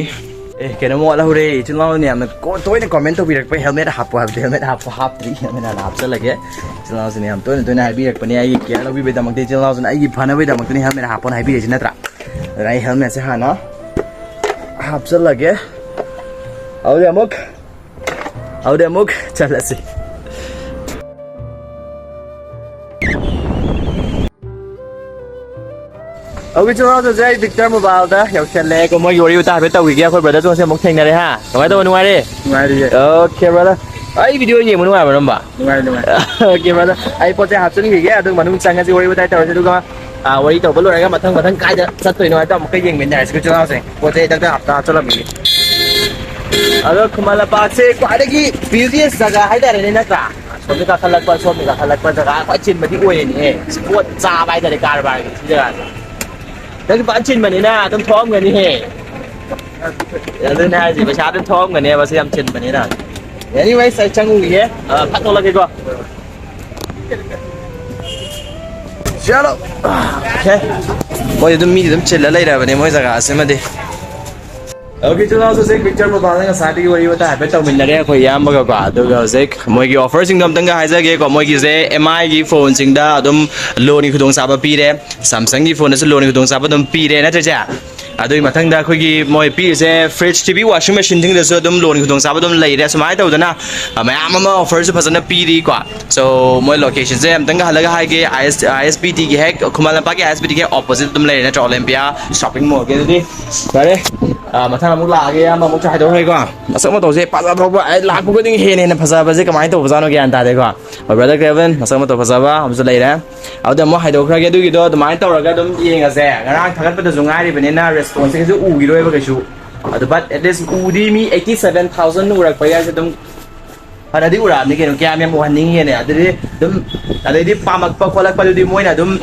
ꯑꯦ, ꯀꯩꯅꯣꯝ ꯋꯥꯠꯍꯧꯔꯦ꯫ ꯏꯆꯤꯜ ꯏꯅꯥꯎꯅ ꯌꯥꯝꯅ ꯀꯣ-, ꯇꯣꯏꯅ ꯀꯣꯃꯦꯟ ꯇꯧꯕꯤꯔꯛꯄ, helmet ꯍꯥꯞꯄꯣ ꯍꯥꯏꯕꯗꯤ꯫ Helmet ꯍꯥꯞꯄꯣ, ꯍꯥꯞꯇ꯭ꯔꯤ꯫ Helmet ꯍꯥꯟꯅ ꯍꯥꯞꯆꯜꯂꯒꯦ꯫ ꯏꯆꯤꯜ ꯏꯅꯥꯎꯁꯤꯡꯅ ꯌꯥꯝ ꯇꯣꯏꯅ ꯇꯣꯏꯅ ꯍꯥꯏꯕꯤꯔꯛꯄꯅꯦ, ꯑꯩꯒꯤ care ꯂꯧꯕꯤꯕꯩꯗꯃꯛꯇ꯫ ꯏꯆꯤꯜ ꯏꯅꯥꯎꯁꯤꯡꯅ ꯑꯩꯒꯤ ꯐꯅꯕꯒꯤꯗꯃꯛꯇꯅꯤ helmet ꯍꯥꯞꯄꯣꯅ ꯍꯥꯏꯕꯤꯔꯛꯏꯁꯤ, ꯅꯠꯇ꯭ꯔꯥ? ꯑꯗꯨꯅ ꯑꯩ helmetꯁꯦ ꯍꯥꯟꯅ ꯍꯥꯞꯆꯜꯂꯒꯦ꯫ ꯑꯗꯨꯗꯤ ꯑꯃꯨꯛ, ꯑꯗꯨꯗꯤ ꯑꯃꯨꯛ ꯆꯠꯂꯁꯤ꯫ ꯑꯣꯀꯦ, ꯏꯆꯤꯜ ꯏꯅꯥꯎꯁꯤꯡꯁꯦ, ꯑꯩ Victor Mobileꯗ ꯌꯧꯁꯜꯂꯦ꯫ ꯑꯩꯈꯣꯏ ꯃꯣꯏꯒꯤ ꯋꯥꯔꯤ ꯋꯥꯇꯥꯏ ꯍꯥꯏꯐꯦꯠ ꯇꯧꯈꯤꯒꯦ꯫ ꯑꯩꯈꯣꯏ brotherꯁꯨ ꯉꯁꯤ ꯑꯃꯨꯛ ꯊꯦꯡꯅꯔꯦ, ꯍꯥ? ꯀꯃꯥꯏꯅ ꯇꯧꯕ, ꯅꯨꯡꯉꯥꯏꯔꯤ? ꯅꯨꯡꯉꯥꯏꯔꯤꯌꯦ꯫ Okay, brother꯫ ꯑꯩ video ꯌꯦꯡꯕ ꯅꯨꯡꯉꯥꯏꯕ꯭ꯔꯣ, ꯅꯝꯕ? ꯅꯨꯡꯉꯥꯏ, ꯅꯨꯡꯉꯥꯏ꯫ Okay, brother꯫ ꯑꯩ ꯄꯣꯠ ꯆꯩ ꯍꯥꯞꯆꯤꯟꯈꯤꯒꯦ, ꯑꯗꯨꯒ ꯃꯅꯨꯡ ꯆꯪꯉꯁꯤ, ꯋꯥꯔꯤ ꯋꯥꯇꯥꯏ ꯇꯧꯔꯁꯤ, ꯑꯗꯨꯒ ꯑꯥ, ꯋꯥꯔꯤ ꯇꯧꯕ ꯂꯣꯏꯔꯒ ꯃꯊꯪ ꯃꯊꯪ ꯀꯥꯏꯗ ꯆꯠꯇꯣꯏꯅꯣ ꯍꯥꯏꯗꯣ ꯑꯃꯨꯛꯀ ꯌꯦꯡꯃꯤꯟꯅꯔꯁꯤ, ꯏꯆꯤꯜ ꯏꯅꯥꯎꯁꯤꯡ꯫ ꯄꯣꯠ ꯆꯩ ꯍꯟꯗꯛꯇ ꯍꯞꯇꯥ ꯆꯠꯂꯝꯃꯤꯒꯦ꯫ ꯑꯗꯣ ꯈꯨꯃꯟ ꯂꯝꯄꯥꯛꯁꯦ ꯈ꯭ꯋꯥꯏꯗꯒꯤ busiest ꯖꯒꯥ ꯍꯥꯏꯇꯥꯔꯦꯅꯦ, ꯅꯠꯇ꯭ꯔꯥ? ꯁꯣꯝꯗ ꯀꯥꯈꯠꯂꯛꯄ, ꯁꯣꯝꯗ ꯀꯥꯈꯠꯂꯛꯄ ꯖꯒꯥ ꯈ꯭ꯋꯥꯏ ꯆꯤꯟꯕꯗꯤ ꯑꯣꯏꯔꯦꯅꯦꯍꯦ꯫ ꯄꯣꯠ ꯆꯥꯕ ꯍꯥꯏꯇꯥꯔꯦ, ꯀꯔꯕꯥꯔꯒꯤ ꯁꯤ ꯖꯒꯥꯁꯦ꯫ ꯅꯪꯁꯨ ꯐꯖꯅ ꯆꯤꯟꯕꯅꯤꯅ ꯑꯗꯨꯝ ꯊꯣꯛꯑꯝꯒꯅꯤꯍꯦ꯫ ꯑꯗꯨꯅꯦ ꯍꯥꯏꯁꯦ, ꯄꯩꯁꯥ ꯑꯗꯨꯝ ꯊꯣꯛꯑꯝꯒꯅꯦꯕ, ꯁꯤ ꯌꯥꯝ ꯆꯤꯟꯕꯅꯤꯅ꯫ Anyways, ꯑꯩ ꯆꯪꯉꯨꯈꯤꯒꯦ꯫ ꯑ, ꯐꯠ ꯊꯣꯛꯂꯛꯀꯦꯀꯣ꯫ ꯆꯠꯂꯣ꯫ Okay꯫ ꯃꯣꯏ ꯑꯗꯨꯝ, ꯃꯤꯗꯤ ꯑꯗꯨꯝ ꯆꯤꯜꯂ ꯂꯩꯔꯕꯅꯦ ꯃꯣꯏ ꯖꯒꯥꯁꯤꯃꯗꯤ꯫ Okay, ꯏꯆꯤꯜ ꯏꯅꯥꯎꯁꯨ ꯍꯧꯖꯤꯛ ꯕꯤꯛꯇꯔ ꯃꯣꯕꯥꯏꯜꯗ ꯉꯁꯥꯏꯗꯒꯤ ꯋꯥꯔꯤ ꯋꯥꯇꯥꯏ ꯍꯥꯏꯐꯦꯠ ꯇꯧꯃꯤꯟꯅꯔꯦ ꯑꯩꯈꯣꯏ ꯏꯌꯥꯝꯕꯒꯀꯣ꯫ ꯑꯗꯨꯒ ꯍꯧꯖꯤꯛ ꯃꯣꯏꯒꯤ offerꯁꯤꯡꯗꯣ ꯑꯝꯇꯪꯒ ꯍꯥꯏꯖꯒꯦꯀꯣ꯫ ꯃꯣꯏꯒꯤꯁꯦ MIꯒꯤ phoneꯁꯤꯡꯗ ꯑꯗꯨꯝ loanꯒꯤ ꯈꯨꯗꯣꯡꯆꯥꯕ ꯄꯤꯔꯦ, Samsungꯒꯤ phoneꯗꯁꯨ loanꯒꯤ ꯈꯨꯗꯣꯡꯆꯥꯕ ꯑꯗꯨꯝ ꯄꯤꯔꯦ, ꯅꯠꯇ꯭ꯔ ꯏꯆꯦ? ꯑꯗꯨꯒꯤ ꯃꯊꯪꯗ ꯑꯩꯈꯣꯏꯒꯤ ꯃꯣꯏ ꯄꯤꯔꯤꯁꯦ fridge, TV, washing machineꯁꯤꯡꯗꯁꯨ ꯑꯗꯨꯝ loanꯒꯤ ꯈꯨꯗꯣꯡꯆꯥꯕ ꯑꯗꯨꯝ ꯂꯩꯔꯦ꯫ ꯁꯨꯃꯥꯏꯅ ꯇꯧꯗꯅ, ꯑ, ꯃꯌꯥꯝ ꯑꯃ offerꯁꯨ ꯐꯖꯅ ꯄꯤꯔꯤꯀꯣ꯫ So, ꯃꯣꯏ locationꯁꯦ ꯑꯝꯇꯪꯒ ꯍꯜꯂꯒ ꯍꯥꯏꯒꯦ, IS, ISBTꯒꯤ ꯍꯦꯛ, ꯈꯨꯃꯟ ꯂꯝꯄꯥꯛꯀꯤ ISBTꯒꯤ ꯍꯦꯛ opposite ꯑꯗꯨꯝ ꯂꯩꯔꯦ ꯅꯠꯇ꯭ꯔꯣ, Olympia shopping mallꯒꯤ꯫ ꯑꯗꯨꯗꯤ ꯐꯔꯦ, ꯑ, ꯃꯊꯪ ꯑꯃꯨꯛ ꯂꯥꯛꯑꯒꯦ, ꯏꯌꯥꯝꯕ ꯑꯃꯨꯛꯁꯨ ꯍꯥꯏꯗꯣꯛꯈ꯭ꯔꯦꯀꯣ꯫ ꯃꯁꯛ ꯃꯇꯧꯁꯦ ꯐꯖ ꯊꯣꯛꯄ, ꯑꯩ ꯂꯥꯛꯄ ꯈꯨꯗꯤꯡ ꯍꯦꯟꯅ ꯍꯦꯟꯅ ꯐꯖꯕꯁꯦ ꯀꯃꯥꯏꯅ ꯇꯧꯕꯖꯥꯠꯅꯣ ꯒ꯭ꯌꯥꯟ ꯇꯥꯗꯦꯀꯣ꯫ Brother Kevin, ꯃꯁꯛ ꯃꯇꯧ ꯐꯖꯕ ꯑꯃꯁꯨ ꯂꯩꯔꯦ꯫ ꯑꯗꯨꯗꯤ ꯑꯃꯨꯛ ꯍꯥꯏꯗꯣꯛꯈ꯭ꯔꯒꯦ꯫ ꯑꯗꯨꯒꯤꯗꯣ ꯑꯗꯨꯃꯥꯏꯅ ꯇꯧꯔꯒ ꯑꯗꯨꯝ ꯌꯦꯡꯉꯁꯦ꯫ ꯉꯔꯥꯡ ꯊꯥꯒꯠꯄꯗꯁꯨ ꯉꯥꯏꯔꯤꯕꯅꯤꯅ responseꯁꯦ ꯀꯩꯁꯨ ꯎꯈꯤꯔꯣꯏꯕ ꯀꯩꯁꯨ꯫ ꯑꯗꯨ, but at least ꯎꯗꯤ ꯃꯤ eighty seven thousand ꯎꯔꯛꯄ ꯍꯥꯏꯁꯦ ꯑꯗꯨꯝ ꯐꯅꯗꯤ ꯎꯔꯛꯑꯕꯅꯤ ꯀꯩꯅꯣ, ꯀꯌꯥꯝ ꯌꯥꯝ ꯎꯍꯟꯅꯤꯡꯉꯤꯒꯦꯅꯦ? ꯑꯗꯨꯗꯤ ꯑꯗꯨꯝ, ꯑꯗꯩꯗꯤ ꯄꯥꯝꯃꯛꯄ ꯈꯣꯠꯂꯛꯄꯗꯨꯗꯤ ꯃꯣꯏꯅ ꯑꯗꯨꯝ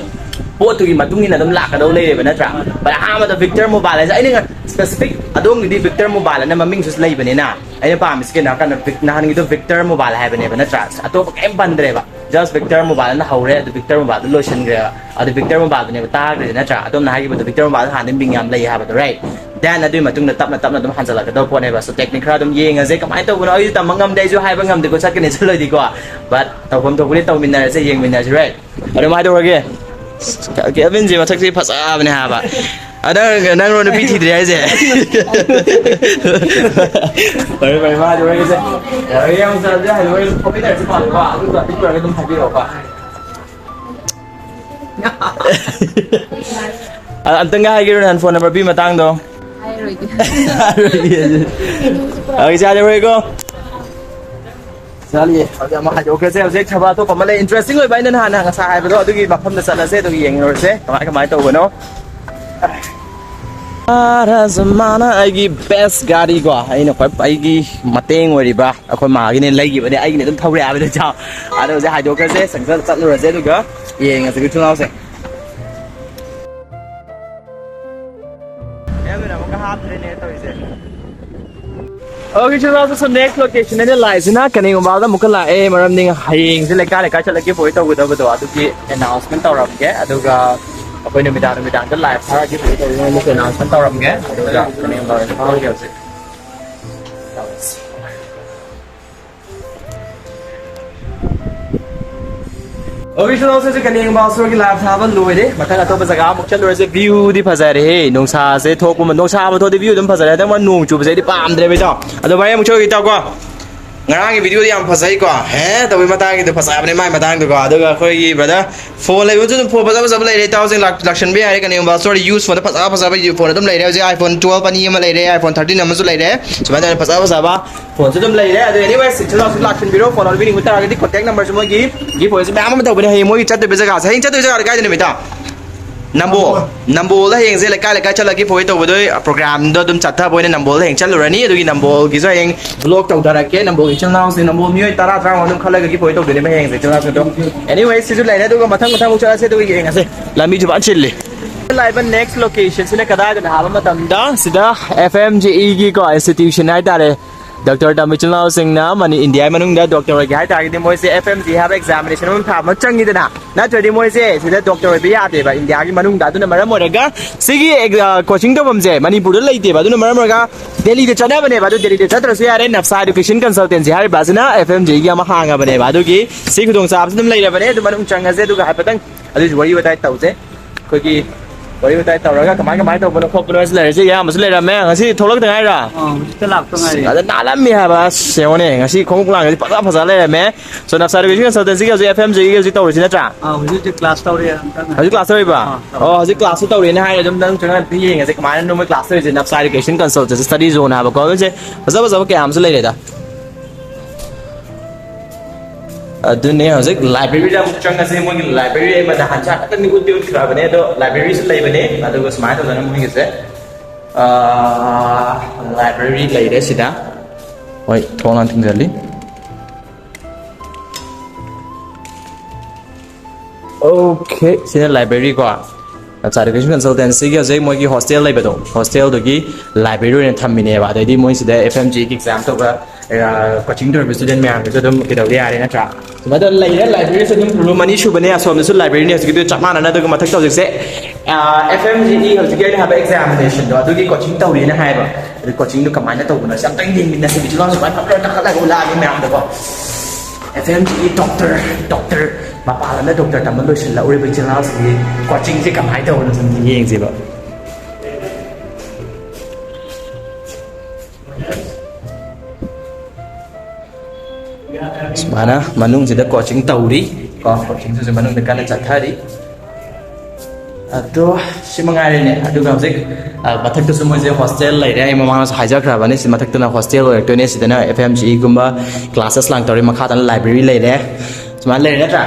ꯄꯣꯠꯇꯨꯒꯤ ꯃꯇꯨꯡ ꯏꯟꯅ ꯑꯗꯨꯝ ꯂꯥꯛꯀꯗꯧ ꯂꯩꯔꯦꯕ, ꯅꯠꯇ꯭ꯔꯥ? But ꯑꯍꯥꯟꯕꯗ Victor Mobile ꯍꯥꯏꯁꯦ ꯑꯩꯅ ꯉ-, specific ꯑꯗꯣꯝꯒꯤꯗꯤ Victor Mobile ꯑꯅ ꯃꯃꯤꯡꯁꯨ ꯂꯩꯕꯅꯤꯅ, ꯑꯩꯅ ꯄꯥꯝꯃꯤꯁꯤ ꯀꯩꯅꯣ ꯍꯥꯏꯔꯀꯥꯟꯗ Vic-, ꯅꯍꯥꯟꯒꯤꯗꯣ Victor Mobile ꯍꯥꯏꯕꯅꯦꯕ, ꯅꯠꯇ꯭ꯔꯥ? ꯑꯇꯣꯞꯄ ꯀꯩꯝ ꯄꯟꯗ꯭ꯔꯦꯕ, just Victor Mobile ꯑꯅ ꯍꯧꯔꯦ, ꯑꯗꯨ Victor Mobileꯗꯨ ꯂꯣꯏꯁꯤꯟꯈ꯭ꯔꯦꯕ꯫ ꯑꯗꯨ Victor Mobileꯗꯨꯅꯦꯕ ꯇꯥꯈ꯭ꯔꯤꯁꯦ, ꯅꯠꯇ꯭ꯔꯥ? ꯑꯗꯣꯝꯅ ꯍꯥꯏꯈꯤꯕꯗꯣ Victor Mobileꯗ ꯍꯥꯟꯅꯗꯤ ꯃꯤꯡ ꯌꯥꯝ ꯂꯩ ꯍꯥꯏꯕꯗꯣ, right? Then ꯑꯗꯨꯒꯤ ꯃꯇꯨꯡꯗ ꯇꯞꯅ ꯇꯞꯅ ꯑꯗꯨꯝ ꯍꯟꯖꯜꯂꯛꯀꯗꯧꯕ ꯄꯣꯠꯅꯦꯕ꯫ So technique ꯈꯔ ꯑꯗꯨꯝ ꯌꯦꯡꯉꯁꯦ, ꯀꯃꯥꯏꯅ ꯇꯧꯕꯅꯣ ꯑꯩꯁꯨ ꯇꯝꯕ ꯉꯝꯗꯦ, ꯑꯩꯁꯨ ꯍꯥꯏꯕ ꯉꯝꯗꯦꯀꯣ, ꯆꯠꯀꯅꯤ ꯆꯠꯂꯣꯏꯗꯤꯀꯣ, but ꯇꯧꯐꯝ ꯊꯣꯛꯄꯗꯤ ꯇꯧꯃꯤꯟꯅꯔꯁꯦ, ꯌꯦꯡꯃꯤꯟꯅꯔꯁꯤ, right? ꯑꯗꯨꯝ ꯍꯥꯏꯗꯣꯛꯑꯒꯦ꯫ Kevinꯁꯦ ꯃꯊꯛꯁꯦ ꯐꯖꯕꯅꯦ ꯍꯥꯏꯕ꯫ ꯑ, ꯅꯪ, ꯅꯪꯔꯣ ꯅꯨꯄꯤ ꯊꯤꯗ꯭ꯔꯤ ꯍꯥꯏꯁꯦ? ꯐꯔꯦ, ꯐꯔꯦ, ꯃꯥꯗꯤ ꯋꯥꯔꯤꯁꯦ ꯌꯥꯔꯒꯦ, ꯑꯃꯨꯛ ꯆꯠꯂꯁꯦ, ꯍꯥꯏꯗꯤ ꯋꯥꯔꯤꯁꯦ ꯊꯣꯛꯃꯤꯟꯅꯔꯁꯤ ꯃꯥꯜꯂꯦꯀꯣ, ꯑꯗꯨꯒ ꯑꯗꯨ ꯂꯣꯏꯔꯒ ꯑꯗꯨꯝ ꯍꯥꯏꯕꯤꯔꯛꯑꯣꯀꯣ꯫ ꯑ, ꯑꯝꯇꯪꯒ ꯍꯥꯏꯒꯦꯔꯣ ꯅꯍꯥꯟ phone number ꯄꯤ ꯃꯇꯥꯡꯗꯣ? ꯍꯥꯏꯔꯣꯏꯒꯦ꯫ ꯍꯥꯏꯔꯣꯏꯒꯦ꯫ ꯑ, ꯏꯆꯥ ꯂꯩꯍꯧꯔꯦꯀꯣ꯫ ꯆꯠꯂꯤ꯫ ꯍꯧꯖꯤꯛ ꯑꯃꯨꯛ ꯍꯥꯏꯗꯣꯛꯈ꯭ꯔꯁꯦ꯫ ꯍꯧꯖꯤꯛ ꯊꯕꯛ ꯑꯇꯣꯞꯄ ꯑꯃ ꯂꯩ, ꯏꯟꯇꯔꯦꯁꯇꯤꯡ ꯑꯣꯏꯕ, ꯑꯩꯅ ꯅꯍꯥꯟ ꯉꯁꯥꯏ ꯍꯥꯏꯕꯗꯣ, ꯑꯗꯨꯒꯤ ꯃꯐꯝꯗ ꯆꯠꯂꯁꯦ, ꯑꯗꯨꯒ ꯌꯦꯡꯉꯨꯔꯁꯦ ꯀꯃꯥꯏ ꯀꯃꯥꯏꯅ ꯇꯧꯕꯅꯣ꯫ ꯑꯥꯔꯥꯖꯃꯥꯅ ꯑꯩꯒꯤ ꯕꯦꯁ ꯒꯥꯔꯤꯀꯣ, ꯑꯩꯅ ꯈ꯭ꯋꯥꯏ, ꯑꯩꯒꯤ ꯃꯇꯦꯡ ꯑꯣꯏꯔꯤꯕ ꯑꯩꯈꯣꯏ ꯃꯥꯒꯤꯅꯦ ꯂꯩꯈꯤꯕꯅꯦ, ꯑꯩꯒꯤꯅꯦ ꯑꯗꯨꯝ ꯊꯧꯔꯦ ꯍꯥꯏꯕꯗꯣ ꯆꯥꯎ꯫ ꯑꯗꯣ ꯍꯧꯖꯤꯛ ꯍꯥꯏꯗꯣꯛꯈ꯭ꯔꯁꯦ, ꯆꯪꯁꯤꯜ-, ꯆꯠꯂꯨꯔꯁꯦ, ꯑꯗꯨꯒ ꯌꯦꯡꯉꯁꯦ ꯏꯆꯤꯜ ꯏꯅꯥꯎꯁꯦ꯫ ꯃꯌꯥꯝꯗꯨꯅ ꯑꯃꯨꯛꯀ ꯍꯥꯞꯇ꯭ꯔꯦꯅꯦ ꯇꯧꯔꯤꯁꯦ꯫ Okay, so that's the next location ꯑꯩꯅ ꯂꯥꯛꯏꯁꯤꯅ ꯀꯅꯦꯡꯒꯨꯝꯕꯥꯜꯗ ꯑꯃꯨꯛꯀ ꯂꯥꯛꯑꯦ, ꯃꯔꯝꯗꯤ ꯍꯌꯦꯡꯁꯦ ꯂꯩꯀꯥꯏ ꯂꯩꯀꯥꯏ ꯆꯠꯂꯒꯦ ꯄꯣꯏ ꯇꯧꯒꯗꯕꯗꯣ, ꯑꯗꯨꯒꯤ ꯑꯦꯅꯥꯎꯟꯁꯃꯦꯟ ꯇꯧꯔꯝꯒꯦ, ꯑꯗꯨꯒ ꯑꯩꯈꯣꯏ ꯅꯨꯃꯤꯗꯥꯡ ꯅꯨꯃꯤꯗꯥꯡꯗ ꯂꯥꯏꯚ ꯊꯥꯔꯛꯑꯒꯦ ꯄꯣꯏ ꯇꯧꯒꯗꯕ ꯑꯃꯨꯛꯀ ꯑꯦꯅꯥꯎꯟꯁꯃꯦꯟ ꯇꯧꯔꯝꯒꯦ, ꯑꯗꯨꯒ ꯀꯅꯦꯡꯒꯨꯝꯕꯥꯜ ꯐꯥꯎꯔꯒꯦ ꯍꯧꯖꯤꯛ꯫ Okay, so ꯍꯧꯖꯤꯛ ꯀꯅꯦꯡꯕꯥꯜ ꯁꯣꯔꯒꯤ ꯂꯥꯏꯚ ꯊꯥꯕ ꯂꯣꯏꯔꯦ꯫ ꯃꯊꯪ ꯑꯇꯣꯞꯄ ꯖꯒꯥ ꯑꯃꯨꯛ ꯆꯠꯂꯨꯔꯁꯦ꯫ ꯚ꯭ꯌꯨꯗꯤ ꯐꯖꯔꯦꯍꯦ꯫ ꯅꯨꯡꯁꯥꯁꯦ ꯊꯣꯛꯄ, ꯅꯨꯡꯁꯥ ꯑꯃ ꯊꯣꯛꯑꯗꯤ ꯚ꯭ꯌꯨ ꯑꯗꯨꯝ ꯐꯖꯔꯦ꯫ ꯍꯟꯗꯛ ꯃꯥ ꯅꯣꯡ ꯆꯨꯕꯁꯦ ꯑꯩꯗꯤ ꯄꯥꯝꯗ꯭ꯔꯦꯕ, ꯏꯇꯥꯎ꯫ ꯑꯗꯣ ꯚꯥꯏ, ꯑꯃꯨꯛ ꯆꯠꯂꯨꯒꯦ, ꯏꯇꯥꯎ, ꯀꯣ꯫ ꯉꯔꯥꯡꯒꯤ ꯚꯤꯗꯤꯑꯣꯗꯤ ꯌꯥꯝ ꯐꯖꯩꯀꯣ꯫ ꯍꯦ ꯇꯧꯕꯒꯤ ꯃꯇꯥꯡꯒꯤꯗꯣ ꯐꯖꯕꯅꯦ, ꯃꯥꯏ ꯃꯇꯥꯡꯗꯨꯀꯣ꯫ ꯑꯗꯨꯒ ꯑꯩꯈꯣꯏꯒꯤ ꯕ꯭ꯔꯗꯔ, ꯐꯣꯟ ꯂꯩꯕꯁꯨ ꯑꯗꯨꯝ ꯐꯣꯟ ꯐꯖ ꯐꯖꯕ ꯂꯩꯔꯦ, ꯏꯇꯥꯎꯁꯤꯡ ꯂꯥꯛ-, ꯂꯥꯛꯁꯟꯕ ꯌꯥꯔꯦ꯫ ꯀꯅꯦꯡꯕꯥꯜ ꯁꯣꯔꯗ ꯌꯨꯁ ꯐꯣꯟꯗ ꯐꯖ ꯐꯖꯕ ꯐꯣꯟ ꯑꯗꯨꯝ ꯂꯩꯔꯦ꯫ ꯍꯧꯖꯤꯛ iPhone twelve ꯑꯅꯤ ꯑꯃ ꯂꯩꯔꯦ, iPhone thirteen ꯑꯃꯁꯨ ꯂꯩꯔꯦ꯫ ꯁꯨꯃꯥꯏꯅ ꯇꯧꯗꯅ ꯐꯖ ꯐꯖꯕ ꯐꯣꯟꯁꯨ ꯑꯗꯨꯝ ꯂꯩꯔꯦ꯫ ꯑꯗꯣ, anyways, ꯏꯆꯤꯜ ꯏꯅꯥꯎꯁꯨ ꯂꯥꯛꯁꯤꯟꯕꯤꯔꯣ꯫ ꯐꯣꯟ ꯂꯧꯕꯤꯅꯤꯡꯕ ꯇꯥꯔꯒꯗꯤ contact numberꯁꯨ ꯃꯣꯏꯒꯤ giveawayꯁꯦ ꯃꯌꯥꯝ ꯑꯃ ꯇꯧꯕꯅꯦ꯫ ꯍꯌꯦꯡ ꯃꯣꯏꯒꯤ ꯆꯠꯇꯣꯏꯕ ꯖꯒꯥꯁꯦ, ꯍꯌꯦꯡ ꯆꯠꯇꯣꯏꯕ ꯖꯒꯥꯗꯣ ꯀꯥꯏꯗꯅꯣ, ꯏꯇꯥꯎ? ꯅꯝꯕꯣꯜ꯫ ꯅꯝꯕꯣꯜꯗ ꯍꯌꯦꯡꯁꯦ ꯂꯩꯀꯥꯏ ꯂꯩꯀꯥꯏ ꯆꯠꯂꯒ giveaway ꯇꯧꯕꯗꯣꯏ programꯗꯣ ꯑꯗꯨꯝ ꯆꯠꯊꯕ ꯑꯣꯏꯅ ꯅꯝꯕꯣꯜꯗ ꯍꯌꯦꯡ ꯆꯠꯂꯨꯔꯅꯤ꯫ ꯑꯗꯨꯒꯤ ꯅꯝꯕꯣꯜꯒꯤꯁꯨ ꯍꯌꯦꯡ vlog ꯇꯧꯊꯔꯛꯀꯦ꯫ ꯅꯝꯕꯣꯜꯒꯤ ꯏꯆꯤꯜ ꯏꯅꯥꯎꯁꯤꯡ, ꯅꯝꯕꯣꯜ ꯃꯤꯑꯣꯏ ꯇꯔꯥ ꯇꯔꯥꯃꯉꯥ ꯑꯗꯨꯝ ꯈꯜꯂꯒ giveaway ꯇꯧꯗꯣꯏꯅꯦꯕ ꯍꯌꯦꯡꯁꯦ, ꯏꯆꯤꯜ ꯏꯅꯥꯎꯁꯤꯡꯗꯣ꯫ Anyways, ꯁꯤꯁꯨ ꯂꯩꯔꯦ, ꯑꯗꯨꯒ ꯃꯊꯪ ꯃꯊꯪ ꯑꯃꯨꯛ ꯆꯠꯂꯁꯦ, ꯑꯗꯨꯒ ꯌꯦꯡꯉꯁꯦ꯫ ꯂꯝꯕꯤꯁꯨ ꯐꯖꯅ ꯆꯤꯜꯂꯤ꯫ ꯂꯥꯛꯏꯕ next locationꯁꯤꯅ ꯀꯗꯥꯏꯗꯅꯣ ꯍꯥꯏꯕ ꯃꯇꯝꯗ, ꯁꯤꯗ FMGEꯒꯤꯀꯣ institution ꯍꯥꯏꯇꯥꯔꯦ, ꯗꯣꯛꯇꯔ ꯇꯝꯕ ꯏꯆꯤꯜ ꯏꯅꯥꯎꯁꯤꯡꯅ ꯃꯅꯤ-, ꯏꯟꯗꯤꯌꯥꯒꯤ ꯃꯅꯨꯡꯗ ꯗꯣꯛꯇꯔ ꯑꯣꯏꯒꯦ ꯍꯥꯏ ꯇꯥꯔꯒꯗꯤ ꯃꯣꯏꯁꯦ FMGE ꯍꯥꯏꯕ examination ꯑꯃ ꯊꯥꯕ ꯑꯃ ꯆꯪꯉꯤꯗꯅ, ꯅꯠꯇ꯭ꯔꯗꯤ ꯃꯣꯏꯁꯦ ꯁꯤꯗ ꯗꯣꯛꯇꯔ ꯑꯣꯏꯕ ꯌꯥꯗꯦꯕ ꯏꯟꯗꯤꯌꯥꯒꯤ ꯃꯅꯨꯡꯗ꯫ ꯑꯗꯨꯅ ꯃꯔꯝ ꯑꯣꯏꯔꯒ ꯁꯤꯒꯤ ꯑꯦꯛ-, ꯑ, coaching ꯇꯧꯐꯝꯁꯦ ꯃꯅꯤꯄꯨꯔꯗ ꯂꯩꯇꯦꯕ꯫ ꯑꯗꯨꯅ ꯃꯔꯝ ꯑꯣꯏꯔꯒ ꯗꯦꯜꯂꯤꯗ ꯆꯠꯅꯕꯅꯦꯕ꯫ ꯑꯗꯨ ꯗꯦꯜꯂꯤꯗ ꯆꯠꯇ꯭ꯔꯁꯨ ꯌꯥꯔꯦ, ꯅꯞꯁꯥ Education Consultancy ꯍꯥꯏꯔꯤꯕ ꯑꯁꯤꯅ FMGEꯒꯤ ꯑꯃ ꯍꯥꯡꯉꯕꯅꯦꯕ꯫ ꯑꯗꯨꯒꯤ ꯁꯤ ꯈꯨꯗꯣꯡꯆꯥꯕꯁꯤ ꯑꯗꯨꯝ ꯂꯩꯔꯕꯅꯦ꯫ ꯑꯗꯨ ꯃꯅꯨꯡ ꯆꯪꯉꯁꯦ, ꯑꯗꯨꯒ ꯍꯥꯏꯐꯦꯠꯇꯪ ꯑꯗꯨꯒꯤꯁꯨ ꯋꯥꯔꯤ ꯋꯥꯇꯥꯏ ꯇꯧꯁꯦ꯫ ꯑꯩꯈꯣꯏꯒꯤ ꯋꯥꯔꯤ ꯋꯥꯇꯥꯏ ꯇꯧꯔꯒ ꯀꯃꯥꯏ ꯀꯃꯥꯏꯅ ꯇꯧꯕꯅꯣ ꯈꯣꯠꯄꯅꯣ ꯍꯥꯏꯁꯤ ꯂꯩꯔꯁꯦ꯫ ꯏꯌꯥꯝꯕꯁꯨ ꯂꯩꯔꯝꯃꯦ꯫ ꯉꯁꯤ ꯊꯣꯛꯂꯛꯇ ꯉꯥꯏꯔꯥ? ꯑꯥ, ꯍꯧꯖꯤꯛꯇ ꯂꯥꯛꯇ ꯉꯥꯏꯔꯤ꯫ ꯑꯗ ꯅꯥꯜꯂꯝꯃꯤ ꯍꯥꯏꯕ꯫ ꯑꯁ, ꯌꯦꯡꯉꯨꯅꯦ, ꯉꯁꯤ ꯈꯣꯡꯎꯞ ꯂꯥꯡꯒꯁꯤ ꯐꯖ ꯐꯖ ꯂꯩꯔꯝꯃꯦ꯫ So, ꯅꯞꯁꯥ Education Consultancyꯒꯤ ꯍꯧꯖꯤꯛ FMGEꯒꯤ ꯍꯧꯖꯤꯛ ꯇꯧꯔꯤꯁꯤ ꯅꯠꯇ꯭ꯔꯥ? ꯑꯥ, ꯍꯧꯖꯤꯛ ꯍꯧꯖꯤꯛ class ꯇꯧꯔꯤ꯫ ꯍꯧꯖꯤꯛ class ꯇꯧꯔꯤꯕ? ꯑꯥ, ꯇꯧꯔꯤ꯫ ꯑꯣ, ꯍꯧꯖꯤꯛ classꯁꯨ ꯇꯧꯔꯤꯅꯦ ꯍꯥꯏꯔꯦ꯫ ꯑꯗꯨꯝ ꯅꯪ ꯆꯪꯉꯒ ꯑꯝꯇ ꯌꯦꯡꯉꯁꯦ ꯀꯃꯥꯏꯅ ꯃꯣꯏ class ꯇꯧꯔꯤꯁꯦ꯫ ꯅꯞꯁꯥ Education Consultancy study zone ꯍꯥꯏꯕꯀꯣ꯫ ꯍꯧꯖꯤꯛꯁꯦ ꯐꯖ ꯐꯖꯕ ꯀꯌꯥ ꯑꯃꯁꯨ ꯂꯩꯔꯦꯗ꯫ ꯑꯗꯨꯅꯦ, ꯍꯧꯖꯤꯛ ꯂꯥꯏꯕ꯭ꯔꯦꯔꯤꯗ ꯑꯃꯨꯛ ꯆꯪꯉꯁꯦ꯫ ꯃꯣꯏꯒꯤ ꯂꯥꯏꯕ꯭ꯔꯦꯔꯤ ꯑꯃꯗ ꯍꯟꯁꯥ ꯈꯛꯇ ꯃꯤꯡ ꯎꯠꯄꯤ ꯎꯠꯈ꯭ꯔꯕꯅꯦ, ꯑꯗꯣ ꯂꯥꯏꯕ꯭ꯔꯦꯔꯤꯁꯨ ꯂꯩꯕꯅꯦ꯫ ꯑꯗꯨꯒ ꯁꯨꯃꯥꯏꯅ ꯇꯧꯗꯅ ꯃꯣꯏꯒꯤꯁꯦ, ꯑꯥ, ꯂꯥꯏꯕ꯭ꯔꯦꯔꯤ ꯂꯩꯔꯦ ꯁꯤꯗ꯫ ꯍꯣꯏ, ꯊꯣꯡ ꯂꯥꯟ ꯊꯤꯡꯖꯜꯂꯤ꯫ ꯑꯣꯀꯦ, ꯁꯤꯅ ꯂꯥꯏꯕ꯭ꯔꯦꯔꯤ ꯀꯣ꯫ ꯅꯞꯁꯥ ꯏꯗꯨꯀꯦꯁꯟ ꯀꯟꯁꯜꯇꯦꯟꯁꯤꯒꯤ ꯍꯧꯖꯤꯛ ꯃꯣꯏꯒꯤ ꯍꯣꯁꯇꯦꯜ ꯂꯩꯕꯗꯣ, ꯍꯣꯁꯇꯦꯜꯗꯨꯒꯤ ꯂꯥꯏꯕ꯭ꯔꯦꯔꯤ ꯑꯣꯏꯅ ꯊꯝꯃꯤꯅꯦꯕ꯫ ꯑꯗꯩꯗꯤ ꯃꯣꯏꯁꯤꯗ ꯑꯦꯐ ꯑꯦꯝ ꯖꯤꯒꯤ ꯑꯦꯛꯖꯥꯝ ꯇꯧꯕ, ꯑ, ꯀꯣꯆꯤꯡ ꯇꯧꯔꯤꯕ ꯁ꯭ꯇꯨꯗꯦꯟ ꯃꯌꯥꯝꯗꯨꯁꯨ ꯑꯗꯨꯝ ꯀꯩꯗꯧꯕ ꯌꯥꯔꯦ, ꯅꯠꯇ꯭ꯔꯥ? ꯁꯨꯃꯥꯏꯅ ꯂꯩꯔꯦ꯫ ꯂꯥꯏꯕ꯭ꯔꯦꯔꯤꯁꯨ ꯑꯗꯨꯝ ꯔꯨꯝ ꯑꯅꯤ ꯁꯨꯕꯅꯦ꯫ ꯑꯁꯣꯝꯗꯁꯨ ꯂꯥꯏꯕ꯭ꯔꯦꯔꯤꯅꯦ꯫ ꯍꯧꯖꯤꯛꯀꯤꯗꯨ ꯆꯞ ꯃꯥꯟꯅꯅ꯫ ꯑꯗꯨꯒ ꯃꯊꯛꯇ ꯍꯧꯖꯤꯛꯁꯦ, ꯑ, ꯑꯦꯐ ꯑꯦꯝ ꯖꯤꯒꯤ ꯍꯧꯖꯤꯛꯀꯤ ꯑꯩꯅ ꯍꯥꯏꯕ ꯑꯦꯛꯖꯥꯃꯤꯅꯦꯁꯟꯗꯣ, ꯑꯗꯨꯒꯤ ꯀꯣꯆꯤꯡ ꯇꯧꯔꯤꯅ ꯍꯥꯏꯌꯦꯕ꯫ ꯑꯗꯨ ꯀꯣꯆꯤꯡꯗꯣ ꯀꯃꯥꯏꯅ ꯇꯧꯕꯅꯣ ꯁꯤ ꯑꯝꯇꯪ ꯌꯦꯡꯃꯤꯟꯅꯁꯦ꯫ ꯏꯆꯤꯜ ꯏꯅꯥꯎꯁꯦ ꯁꯨꯃꯥꯏꯅ ꯐꯝꯃꯒ ꯀꯥꯈꯠꯂꯒ ꯎꯠꯂꯛꯑꯒꯦ ꯃꯌꯥꯝꯗꯀꯣ꯫ ꯑꯦꯐ ꯑꯦꯝ ꯖꯤꯒꯤ ꯗꯣꯛꯇꯔ, ꯗꯣꯛꯇꯔ, ꯃꯄꯥꯟ ꯂꯝꯗ ꯗꯣꯛꯇꯔ ꯇꯝꯕ ꯂꯣꯏꯁꯤꯜꯂꯛꯎꯔꯤꯕ ꯏꯆꯤꯜ ꯏꯅꯥꯎꯁꯤꯡꯒꯤ ꯀꯣꯆꯤꯡꯁꯦ ꯀꯃꯥꯏꯅ ꯇꯧꯕꯅꯣ ꯁꯨꯝ ꯌꯦꯡꯁꯦꯕ꯫ ꯁꯨꯃꯥꯏꯅ ꯃꯅꯨꯡꯁꯤꯗ ꯀꯣꯆꯤꯡ ꯇꯧꯔꯤ ꯀꯣ, ꯀꯣꯆꯤꯡꯁꯤꯁꯨ ꯃꯅꯨꯡꯗ ꯀꯟꯅ ꯆꯠꯊꯔꯤ꯫ ꯑꯗꯣ ꯁꯤ ꯃꯉꯥꯏꯔꯦꯅꯦ꯫ ꯑꯗꯨꯒ ꯍꯧꯖꯤꯛ, ꯑ, ꯃꯊꯛꯇꯁꯨ ꯃꯣꯏꯁꯦ ꯍꯣꯁꯇꯦꯜ ꯂꯩꯔꯦ꯫ ꯑꯩ ꯃꯃꯥꯡꯗꯁꯨ ꯍꯥꯏꯖꯈ꯭ꯔꯕꯅꯤ, ꯁꯤ ꯃꯊꯛꯇꯅ ꯍꯣꯁꯇꯦꯜ ꯑꯣꯏꯔꯛꯇꯣꯏꯅꯦ꯫ ꯁꯤꯗꯅ ꯑꯦꯐ ꯑꯦꯝ ꯖꯤ ꯏꯒꯨꯝꯕ ꯀ꯭ꯂꯥꯁꯦꯁ ꯂꯥꯡ ꯇꯧꯔꯤ, ꯃꯈꯥꯗꯅ ꯂꯥꯏꯕ꯭ꯔꯦꯔꯤ ꯂꯩꯔꯦ꯫ ꯁꯨꯃꯥꯏꯅ ꯂꯩꯔꯦ ꯅꯠꯇ꯭ꯔꯥ?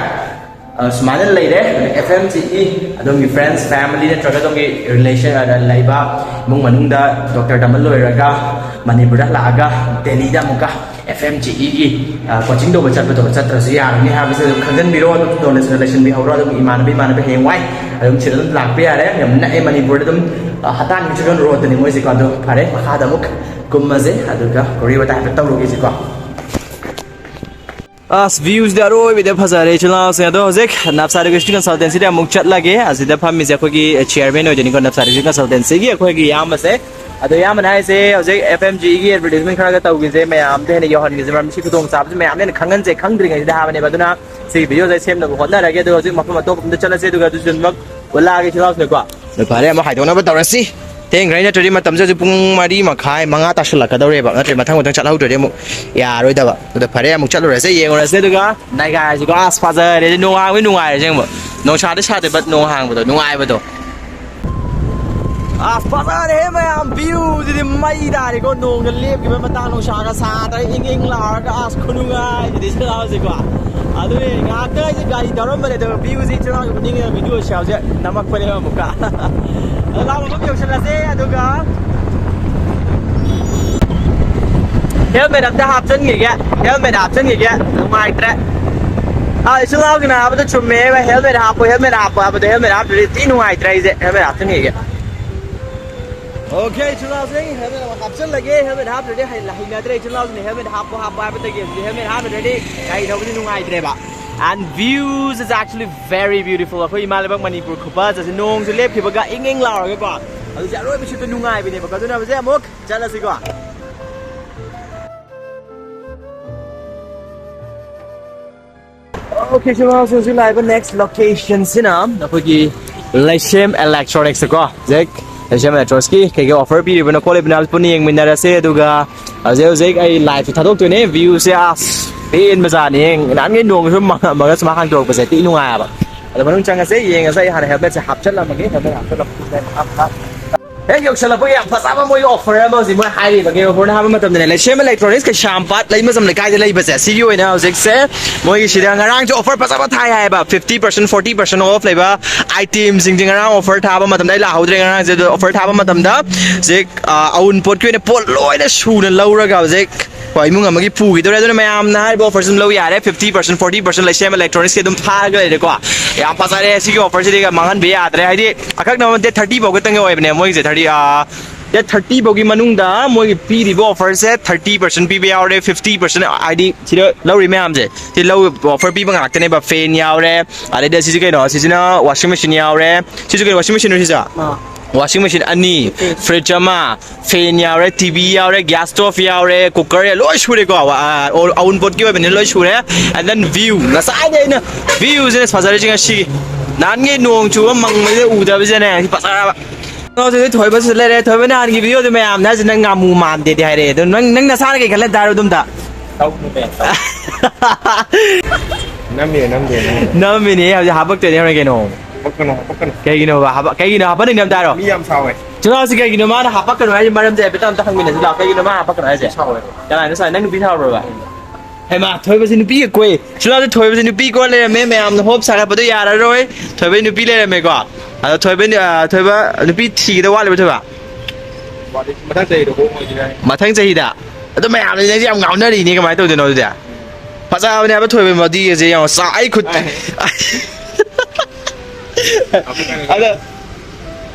ꯑ, ꯁꯨꯃꯥꯏꯅ ꯂꯩꯔꯦ꯫ ꯑꯦꯐ ꯑꯦꯝ ꯖꯤ ꯏ, ꯑꯗꯣꯝꯒꯤ ꯐ꯭ꯔꯦꯟꯁ, ꯐꯦꯃꯤꯂꯤ ꯅꯠꯇ꯭ꯔꯒ ꯑꯗꯣꯝꯒꯤ ꯔꯤꯂꯦꯁꯟ, ꯑ, ꯂꯩꯕ ꯏꯃꯨꯡ ꯃꯅꯨꯡꯗ ꯗꯣꯛꯇꯔ ꯇꯝꯕ ꯂꯣꯏꯔꯒ ꯃꯅꯤꯄꯨꯔꯗ ꯍꯜꯂꯛꯑꯒ ꯗꯦꯜꯂꯤꯗ ꯑꯃꯨꯛꯀ ꯑꯦꯐ ꯑꯦꯝ ꯖꯤ ꯏꯒꯤ, ꯑ, ꯀꯣꯆꯤꯡ ꯇꯧꯕ ꯆꯠꯄꯗꯣ ꯆꯠꯇ꯭ꯔꯁꯨ ꯌꯥꯔꯅꯤ ꯍꯥꯏꯕꯁꯦ ꯑꯗꯨꯝ ꯈꯪꯖꯟꯕꯤꯔꯣ, ꯑꯗꯨꯝ ꯅꯣꯂꯦꯖ ꯂꯩꯁꯟꯕꯤꯍꯧꯔꯣ꯫ ꯑꯗꯨꯝ ꯏꯃꯥꯟꯅꯕ ꯏꯃꯥꯟꯅꯕ ꯍꯌꯦꯡꯋꯥꯏ ꯑꯗꯨꯝ ꯁꯤꯗ ꯑꯗꯨꯝ ꯂꯥꯛꯄ ꯌꯥꯔꯦ꯫ ꯌꯥꯝ ꯅꯛꯑꯦ ꯃꯅꯤꯄꯨꯔꯗ ꯑꯗꯨꯝ, ꯑ, ꯍꯇꯥꯟꯒꯤ ꯆꯤꯀꯟ ꯔꯣꯗꯇꯅꯤ ꯃꯣꯏꯁꯦꯀꯣ꯫ ꯑꯗꯣ ꯐꯔꯦ, ꯃꯈꯥꯗ ꯑꯃꯨꯛ ꯀꯨꯝꯃꯁꯦ, ꯑꯗꯨꯒ ꯋꯥꯔꯤ ꯋꯥꯇꯥꯏ ꯍꯥꯏꯐꯦꯠ ꯇꯧꯔꯨꯒꯦꯁꯦꯀꯣ꯫ ꯑꯁ, ꯚ꯭ꯌꯨꯁꯤꯗꯤ ꯑꯔꯣꯏꯕꯤꯗ ꯐꯖꯔꯦ ꯏꯆꯤꯜ ꯏꯅꯥꯎꯁꯤꯡ꯫ ꯑꯗꯣ ꯍꯧꯖꯤꯛ ꯅꯞꯁꯥ ꯏꯗꯨꯀꯦꯁꯟ ꯀꯟꯁꯜꯇꯦꯟꯁꯤꯗ ꯑꯃꯨꯛ ꯆꯠꯂꯒꯦ꯫ ꯑꯁꯤꯗ ꯐꯝꯃꯤꯁꯦ ꯑꯩꯈꯣꯏꯒꯤ ꯆꯤꯌꯔꯃꯦꯟ ꯑꯣꯏꯗꯣꯏꯅꯤꯀꯣ, ꯅꯞꯁꯥ ꯏꯗꯨꯀꯦꯁꯟ ꯀꯟꯁꯜꯇꯦꯟꯁꯤꯒꯤ ꯑꯩꯈꯣꯏꯒꯤ ꯏꯌꯥꯝꯕꯁꯦ꯫ ꯑꯗꯣ ꯏꯌꯥꯝꯕꯅ ꯍꯥꯏꯁꯦ ꯍꯧꯖꯤꯛ ꯑꯦꯐ ꯑꯦꯝ ꯖꯤꯒꯤ ꯑꯦꯗꯚꯔꯇꯤꯁꯃꯦꯟ ꯈꯔꯒ ꯇꯧꯈꯤꯁꯦ, ꯃꯌꯥꯝꯗ ꯍꯦꯟꯅ ꯌꯧꯍꯟꯈꯤꯁꯦ, ꯃꯔꯝꯗꯤ ꯁꯤ ꯈꯨꯗꯣꯡꯆꯥꯕꯁꯦ ꯃꯌꯥꯝꯅ ꯍꯦꯟꯅ ꯈꯪꯍꯟꯁꯦ, ꯈꯪꯗ꯭ꯔꯤꯉꯩꯁꯤꯗ ꯍꯥꯏꯕꯅꯦꯕ꯫ ꯑꯗꯨꯅ ꯁꯤꯒꯤ ꯚꯤꯗꯤꯑꯣꯁꯦ ꯑꯩ ꯁꯦꯝꯅꯕ ꯍꯣꯠꯅꯔꯒꯦ꯫ ꯑꯗꯨꯒ ꯍꯧꯖꯤꯛ ꯃꯐꯝ ꯑꯇꯣꯞꯄ ꯑꯃꯗ ꯆꯠꯂꯁꯦ, ꯑꯗꯨꯒ ꯑꯗꯨꯁꯨ ꯑꯗꯨꯃꯛ ꯎꯠꯂꯛꯑꯒꯦ ꯏꯆꯤꯜ ꯏꯅꯥꯎꯁꯤꯡꯀꯣ꯫ ꯑꯗꯣ ꯐꯔꯦ, ꯑꯃꯨꯛ ꯍꯥꯏꯗꯣꯛꯅꯕ ꯇꯧꯔꯁꯤ꯫ ꯊꯦꯡꯈ꯭ꯔꯦ, ꯅꯠꯇ꯭ꯔꯗꯤ ꯃꯇꯝꯁꯦ ꯍꯧꯖꯤꯛ ꯄꯨꯡ ꯃꯔꯤ ꯃꯈꯥꯏ, ꯃꯉꯥ ꯇꯥꯁꯜꯂꯛꯀꯗꯧꯔꯦꯕ, ꯅꯠꯇ꯭ꯔꯗꯤ ꯃꯊꯪ ꯃꯊꯪ ꯆꯠꯍꯧꯗ꯭ꯔꯗꯤ ꯑꯃꯨꯛ ꯌꯥꯔꯣꯏꯗꯕ꯫ ꯑꯗꯣ ꯐꯔꯦ, ꯑꯃꯨꯛ ꯆꯠꯂꯨꯔꯁꯦ, ꯌꯦꯡꯉꯨꯔꯁꯦ꯫ ꯑꯗꯨꯒ ꯅꯩꯒꯥꯏꯔꯁꯤꯀꯣ꯫ ꯑꯁ, ꯐꯖꯔꯦ, ꯅꯣꯡꯍꯥꯡꯕꯗꯤ ꯅꯨꯡꯉꯥꯏꯔꯦ ꯑꯁꯦꯡꯕ꯫ ꯅꯨꯡꯁꯥꯗꯤ ꯁꯥꯗꯦ, but ꯅꯣꯡꯍꯥꯡꯕꯗꯣ ꯅꯨꯡꯉꯥꯏꯕꯗꯣ꯫ ꯑꯁ, ꯐꯖꯔꯦꯍꯦ ꯃꯌꯥꯝ, ꯚ꯭ꯌꯨꯁꯤꯗꯤ ꯃꯩ ꯇꯥꯔꯦꯀꯣ꯫ ꯅꯣꯡꯒ ꯂꯦꯞꯈꯤꯕ ꯃꯇꯥꯡ, ꯅꯨꯡꯁꯥꯒ ꯁꯥꯗ꯭ꯔꯦ, ꯏꯪ ꯏꯪ ꯂꯥꯎꯔꯒ꯫ ꯑꯁ, ꯈꯨꯅꯨꯡꯉꯥꯏꯁꯤꯗꯤ ꯁꯤꯗ ꯍꯧꯖꯤꯛꯀꯣ꯫ ꯑꯗꯨꯅꯦ, ꯉꯥꯏꯍꯥꯛꯇ ꯑꯩꯁꯦ ꯒꯥꯔꯤ ꯊꯧꯔꯝꯕꯅꯦ, ꯑꯗꯨꯒ ꯚ꯭ꯌꯨꯁꯦ ꯏꯆꯤꯜ ꯏꯅꯥꯎꯒꯤ ꯃꯅꯤꯡꯗ ꯚꯤꯗꯤꯑꯣ ꯁꯦꯜꯁꯦ ꯅꯝꯃꯛꯄꯅꯦꯕ ꯑꯃꯨꯛꯀ꯫ ꯑꯗꯣ ꯂꯥꯡꯕ ꯃꯐꯝ ꯌꯧꯁꯜꯂꯁꯦ, ꯑꯗꯨꯒ ꯍꯦꯜꯃꯦꯠ ꯑꯝꯇ ꯍꯥꯞꯆꯤꯟꯈꯤꯒꯦ꯫ ꯍꯦꯜꯃꯦꯠ ꯍꯥꯞꯆꯤꯟꯈꯤꯒꯦ꯫ ꯅꯨꯡꯉꯥꯏꯇ꯭ꯔꯦ꯫ ꯑꯥ, ꯏꯆꯤꯜ ꯏꯅꯥꯎꯒꯤꯅ ꯍꯥꯏꯕꯗꯣ ꯆꯨꯝꯃꯦꯕ, ꯍꯦꯜꯃꯦꯠ ꯍꯥꯞꯄꯣ, ꯍꯦꯜꯃꯦꯠ ꯍꯥꯞꯄꯣ ꯍꯥꯏꯕꯗꯣ, ꯍꯦꯜꯃꯦꯠ ꯍꯥꯞꯇ꯭ꯔꯗꯤ ꯊꯤ ꯅꯨꯡꯉꯥꯏꯇ꯭ꯔꯦ ꯑꯩꯁꯦ꯫ ꯍꯦꯜꯃꯦꯠ ꯍꯥꯞꯆꯤꯟꯈꯤꯒꯦ꯫ Okay, ꯏꯆꯤꯜ ꯏꯅꯥꯎꯁꯤꯡ, ꯍꯦꯜꯃꯦꯠ ꯑꯃ ꯍꯥꯞꯆꯤꯜꯂꯒꯦ꯫ ꯍꯦꯜꯃꯦꯠ ꯍꯥꯞꯇ꯭ꯔꯗꯤ ꯍꯩ-, ꯍꯩꯅꯗ꯭ꯔꯦ꯫ ꯏꯆꯤꯜ ꯏꯅꯥꯎꯁꯤꯡꯅ ꯍꯦꯜꯃꯦꯠ ꯍꯥꯞꯄꯣ ꯍꯥꯞꯄꯣ ꯍꯥꯏꯕꯗꯒꯤ ꯍꯧꯖꯤꯛ ꯍꯦꯜꯃꯦꯠ ꯍꯥꯞꯇ꯭ꯔꯗꯤ ꯒꯥꯔꯤ ꯊꯧꯕꯗꯤ ꯅꯨꯡꯉꯥꯏꯇ꯭ꯔꯦꯕ꯫ And views is actually very beautiful. ꯑꯩꯈꯣꯏ ꯏꯃꯥ ꯂꯩꯕꯥꯛ ꯃꯅꯤꯄꯨꯔ ꯈꯨꯐꯖꯁꯦ, ꯅꯣꯡꯁꯨ ꯂꯦꯞꯈꯤꯕꯒ ꯏꯪ ꯏꯪ ꯂꯥꯎꯔꯒꯀꯣ, ꯍꯧꯖꯤꯛꯁꯦ ꯑꯔꯣꯏꯕ ꯁꯤꯠꯇ ꯅꯨꯡꯉꯥꯏꯕꯅꯦꯕꯀꯣ꯫ ꯑꯗꯨꯅ ꯍꯧꯖꯤꯛ ꯑꯃꯨꯛ ꯆꯠꯂꯁꯤꯀꯣ꯫ Okay, ꯁꯤ ꯍꯧꯖꯤꯛ ꯂꯥꯛꯏꯕ next location ꯁꯤꯅ ꯑꯩꯈꯣꯏꯒꯤ ꯂꯩꯁꯦꯝ Electronics ꯀꯣ꯫ ꯍꯧꯖꯤꯛ ꯂꯩꯁꯦꯝ Electronics ꯀꯤ ꯀꯩꯀꯩ offer ꯄꯤꯔꯤꯕꯅꯣ ꯈꯣꯠꯂꯤꯕꯅꯣ ꯍꯥꯏꯕꯁꯦ ꯄꯨꯟꯅ ꯌꯦꯡꯃꯤꯟꯅꯔꯁꯦ꯫ ꯑꯗꯨꯒ ꯍꯧꯖꯤꯛ ꯍꯧꯖꯤꯛ ꯑꯩ live ꯁꯦ ꯊꯥꯗꯣꯛꯇꯣꯏꯅꯦ꯫ View ꯁꯦ ꯑꯁ ꯄꯦꯟꯕꯖꯥꯠꯅꯤ꯫ ꯅꯍꯥꯟꯒꯩ ꯅꯣꯡ ꯁꯨꯝ ꯃꯪꯉꯝꯃꯒ ꯁꯨꯃꯥꯏꯅ ꯍꯥꯡꯗꯣꯔꯛꯄꯁꯦ ꯊꯤ ꯅꯨꯡꯉꯥꯏ ꯍꯥꯏꯕ꯫ ꯑꯗꯣ ꯃꯅꯨꯡ ꯆꯪꯉꯁꯦ, ꯌꯦꯡꯉꯁꯦ꯫ ꯑꯩ ꯍꯥꯟꯅ helmet ꯁꯦ ꯍꯥꯞꯆꯜꯂꯝꯃꯒꯦ꯫ Helmet ꯍꯥꯞꯆꯜꯂꯝꯃꯒꯦ꯫ ꯍꯦꯛ ꯌꯧꯁꯜꯂꯛꯄꯒ ꯌꯥꯝ ꯐꯖꯕ ꯃꯣꯏꯒꯤ offer ꯑꯃ ꯍꯧꯖꯤꯛ ꯃꯣꯏ ꯍꯥꯏꯔꯤꯕ꯫ ꯀꯩ offer ꯅꯣ ꯍꯥꯏꯕ ꯃꯇꯝꯗꯅꯦ, ꯂꯩꯁꯦꯝ Electronics ꯀꯩꯁꯥꯝꯄꯥꯠ ꯂꯩꯃꯖꯝ ꯂꯩꯀꯥꯏꯗ ꯂꯩꯕꯁꯦ, ꯁꯤꯒꯤ ꯑꯣꯏꯅ ꯍꯧꯖꯤꯛꯁꯦ ꯃꯣꯏꯒꯤ ꯁꯤꯗ ꯉꯔꯥꯡꯁꯦ offer ꯐꯖꯕ ꯊꯥꯏ ꯍꯥꯏꯕ, fifty percent, forty percent off ꯂꯩꯕ item ꯁꯤꯡꯁꯦ ꯉꯔꯥꯡ offer ꯊꯥꯕ ꯃꯇꯝꯗ ꯑꯩ ꯂꯥꯛꯍꯧꯗ꯭ꯔꯦ꯫ ꯉꯔꯥꯡꯁꯦ ꯑꯗꯣ offer ꯊꯥꯕ ꯃꯇꯝꯗ ꯍꯧꯖꯤꯛ, ꯑ, ꯑꯎꯟꯄꯣꯠꯀꯤ ꯑꯣꯏꯅ ꯄꯣꯠ ꯂꯣꯏꯅ ꯁꯨꯅ ꯂꯧꯔꯒ ꯍꯧꯖꯤꯛ ꯍꯣꯏ, ꯏꯃꯨꯡ ꯑꯃꯒꯤ ꯄꯨꯈꯤꯗꯧꯔꯦ꯫ ꯑꯗꯨꯅ ꯃꯌꯥꯝꯅ ꯍꯥꯏꯔꯤꯕ offer ꯁꯤ ꯑꯗꯨꯝ ꯂꯧ ꯌꯥꯔꯦ, fifty percent, forty percent ꯂꯩꯁꯦꯝ Electronics ꯀꯤ ꯑꯗꯨꯝ ꯊꯥꯔꯒ ꯂꯩꯔꯦꯀꯣ꯫ ꯌꯥꯝ ꯐꯖꯔꯦ, ꯁꯤꯒꯤ offer ꯁꯤꯗꯤ ꯃꯥꯡꯍꯟꯕ ꯌꯥꯗ꯭ꯔꯦ꯫ ꯍꯥꯏꯗꯤ ꯑꯀꯛꯅꯕ date thirty ꯐꯥꯎ ꯈꯛꯇꯪꯒꯤ ꯑꯣꯏꯕꯅꯦ ꯃꯣꯏꯒꯤꯁꯦ, thirty, ꯑꯥ, date thirty ꯐꯥꯎꯒꯤ ꯃꯅꯨꯡꯗ ꯃꯣꯏꯒꯤ ꯄꯤꯔꯤꯕ offer ꯁꯦ thirty percent ꯄꯤꯕ ꯌꯥꯎꯔꯦ, fifty percent, ꯍꯥꯏꯗꯤ ꯁꯤꯗ ꯂꯧꯔꯤ ꯃꯌꯥꯝꯁꯦ ꯁꯤ ꯂꯧ offer ꯄꯤꯕ ꯉꯥꯛꯇꯅꯦꯕ꯫ Fan ꯌꯥꯎꯔꯦ, ꯑꯗꯩꯗ ꯁꯤꯁꯦ ꯀꯩꯅꯣ, ꯁꯤꯁꯤꯅ washing machine ꯌꯥꯎꯔꯦ꯫ ꯁꯤꯁꯨ ꯀꯩꯅꯣ, washing machine ꯔꯣ ꯁꯤꯁꯦ? ꯑꯥ꯫ Washing machine ꯑꯅꯤ, fridge ꯑꯃ, fan ꯌꯥꯎꯔꯦ, T V ꯌꯥꯎꯔꯦ, gas stove ꯌꯥꯎꯔꯦ, cooker ꯌꯥ-, ꯂꯣꯏ ꯁꯨꯔꯦꯀꯣ꯫ ꯑ, ꯑ, ꯑꯎꯟꯄꯣꯠꯀꯤ ꯑꯣꯏꯕꯅꯤꯅ ꯂꯣꯏ ꯁꯨꯔꯦ꯫ And then view, ꯉꯁꯥꯏꯗꯩ ꯑꯩꯅ view ꯁꯤꯅ ꯐꯖꯔꯤꯁꯦ ꯉꯁꯤꯒꯤ꯫ ꯅꯍꯥꯟꯒꯩ ꯅꯣꯡ ꯆꯨꯕ ꯃꯪꯕꯁꯤꯗ ꯎꯗꯕꯁꯤꯅ ꯉꯁꯤ ꯐꯖꯔꯕ꯫ ꯍꯧꯖꯤꯛ ꯊꯣꯏꯕꯁꯨ ꯂꯩꯔꯦ꯫ ꯊꯣꯏꯕ ꯅꯍꯥꯟꯒꯤ video ꯗꯨ ꯃꯌꯥꯝꯅ ꯍꯥꯏꯁꯦ ꯅꯪ ꯉꯥꯃꯨ ꯃꯥꯟꯗꯦꯗꯤ ꯍꯥꯏꯔꯛꯑꯦ꯫ ꯑꯗꯣ ꯅꯪ, ꯅꯪ ꯅꯁꯥꯅ ꯀꯩ ꯈꯜꯂꯦ ꯇꯥꯔꯣ ꯑꯗꯨꯝꯇ꯫ ꯅꯝꯃꯤꯅꯦ, ꯅꯝꯗꯦ, ꯅꯝꯗꯦ꯫ ꯅꯝꯃꯤꯅꯦ, ꯍꯧꯖꯤꯛ ꯍꯥꯄꯛꯇꯣꯏꯅꯦ ꯍꯣꯔꯦꯟ ꯀꯩꯅꯣ꯫ ꯍꯥꯄꯛꯀꯅꯨ, ꯍꯥꯄꯛꯀꯅꯨ꯫ ꯀꯩꯒꯤꯅꯣꯕ? ꯍꯥꯄꯛ-, ꯀꯩꯒꯤꯅꯣ ꯍꯥꯄꯛꯅꯤꯡꯗꯦ ꯑꯝꯇ ꯍꯥꯏꯔꯣ꯫ ꯃꯤ ꯌꯥꯝ ꯁꯥꯎꯋꯦ꯫ ꯆꯤꯜꯍꯥꯎꯁꯤ ꯀꯩꯒꯤꯅꯣ ꯃꯥꯅ ꯍꯥꯄꯛꯀꯅꯨ ꯍꯥꯏꯁꯦ ꯃꯔꯝꯁꯦ ꯍꯥꯏꯐꯦꯠꯇ ꯑꯝꯇ ꯍꯪꯃꯤꯟꯅꯁꯤ ꯂꯥꯎ꯫ ꯀꯩꯒꯤꯅꯣ ꯃꯥ ꯍꯥꯄꯛꯀꯅꯨ ꯍꯥꯏꯁꯦ? ꯁꯥꯎꯋꯦ꯫ ꯀꯅꯥꯅꯣ ꯁꯥꯎ-, ꯅꯪ ꯅꯨꯄꯤ ꯁꯥꯎꯔꯕ? ꯍꯩꯃꯥ, ꯊꯣꯏꯕꯁꯤ ꯅꯨꯄꯤꯒ ꯀꯣꯏ꯫ ꯁꯨꯂꯥꯁꯦ ꯊꯣꯏꯕꯁꯤ ꯅꯨꯄꯤ ꯀꯣꯏ ꯂꯩꯔꯝꯃꯦ꯫ ꯃꯌꯥꯝꯅ ꯍꯣꯞ ꯁꯥꯒꯠꯄꯗꯣ ꯌꯥꯔꯔꯣꯏ꯫ ꯊꯣꯏꯕꯩ ꯅꯨꯄꯤ ꯂꯩꯔꯝꯃꯦꯀꯣ꯫ ꯑꯗꯣ ꯊꯣꯏꯕꯩ ꯅꯨ-, ꯑ, ꯊꯣꯏꯕ ꯅꯨꯄꯤ ꯊꯤꯒꯗ ꯋꯥꯠꯂꯤꯕ ꯊꯣꯏꯕ? ꯃꯊꯪ ꯆꯍꯤꯗ ꯍꯣꯡꯉꯣꯏꯁꯤꯔ ꯍꯥꯏ꯫ ꯃꯊꯪ ꯆꯍꯤꯗ? ꯑꯗꯣ ꯃꯌꯥꯝꯅ ꯅꯪꯁꯦ ꯌꯥꯝ ꯉꯥꯎꯅꯔꯤꯅꯦ, ꯀꯃꯥꯏꯅ ꯇꯧꯗꯣꯏꯅꯣ ꯑꯗꯨꯗꯤ? ꯐꯖꯕꯅꯦ ꯍꯥꯏꯕ ꯊꯣꯏꯕꯩ ꯃꯗꯤꯒꯁꯦ ꯌꯦꯡꯉꯣ꯫ ꯆꯥ-, ꯑꯩ ꯈꯨꯠ-, ꯑꯥꯏ꯫ ꯑꯗꯣ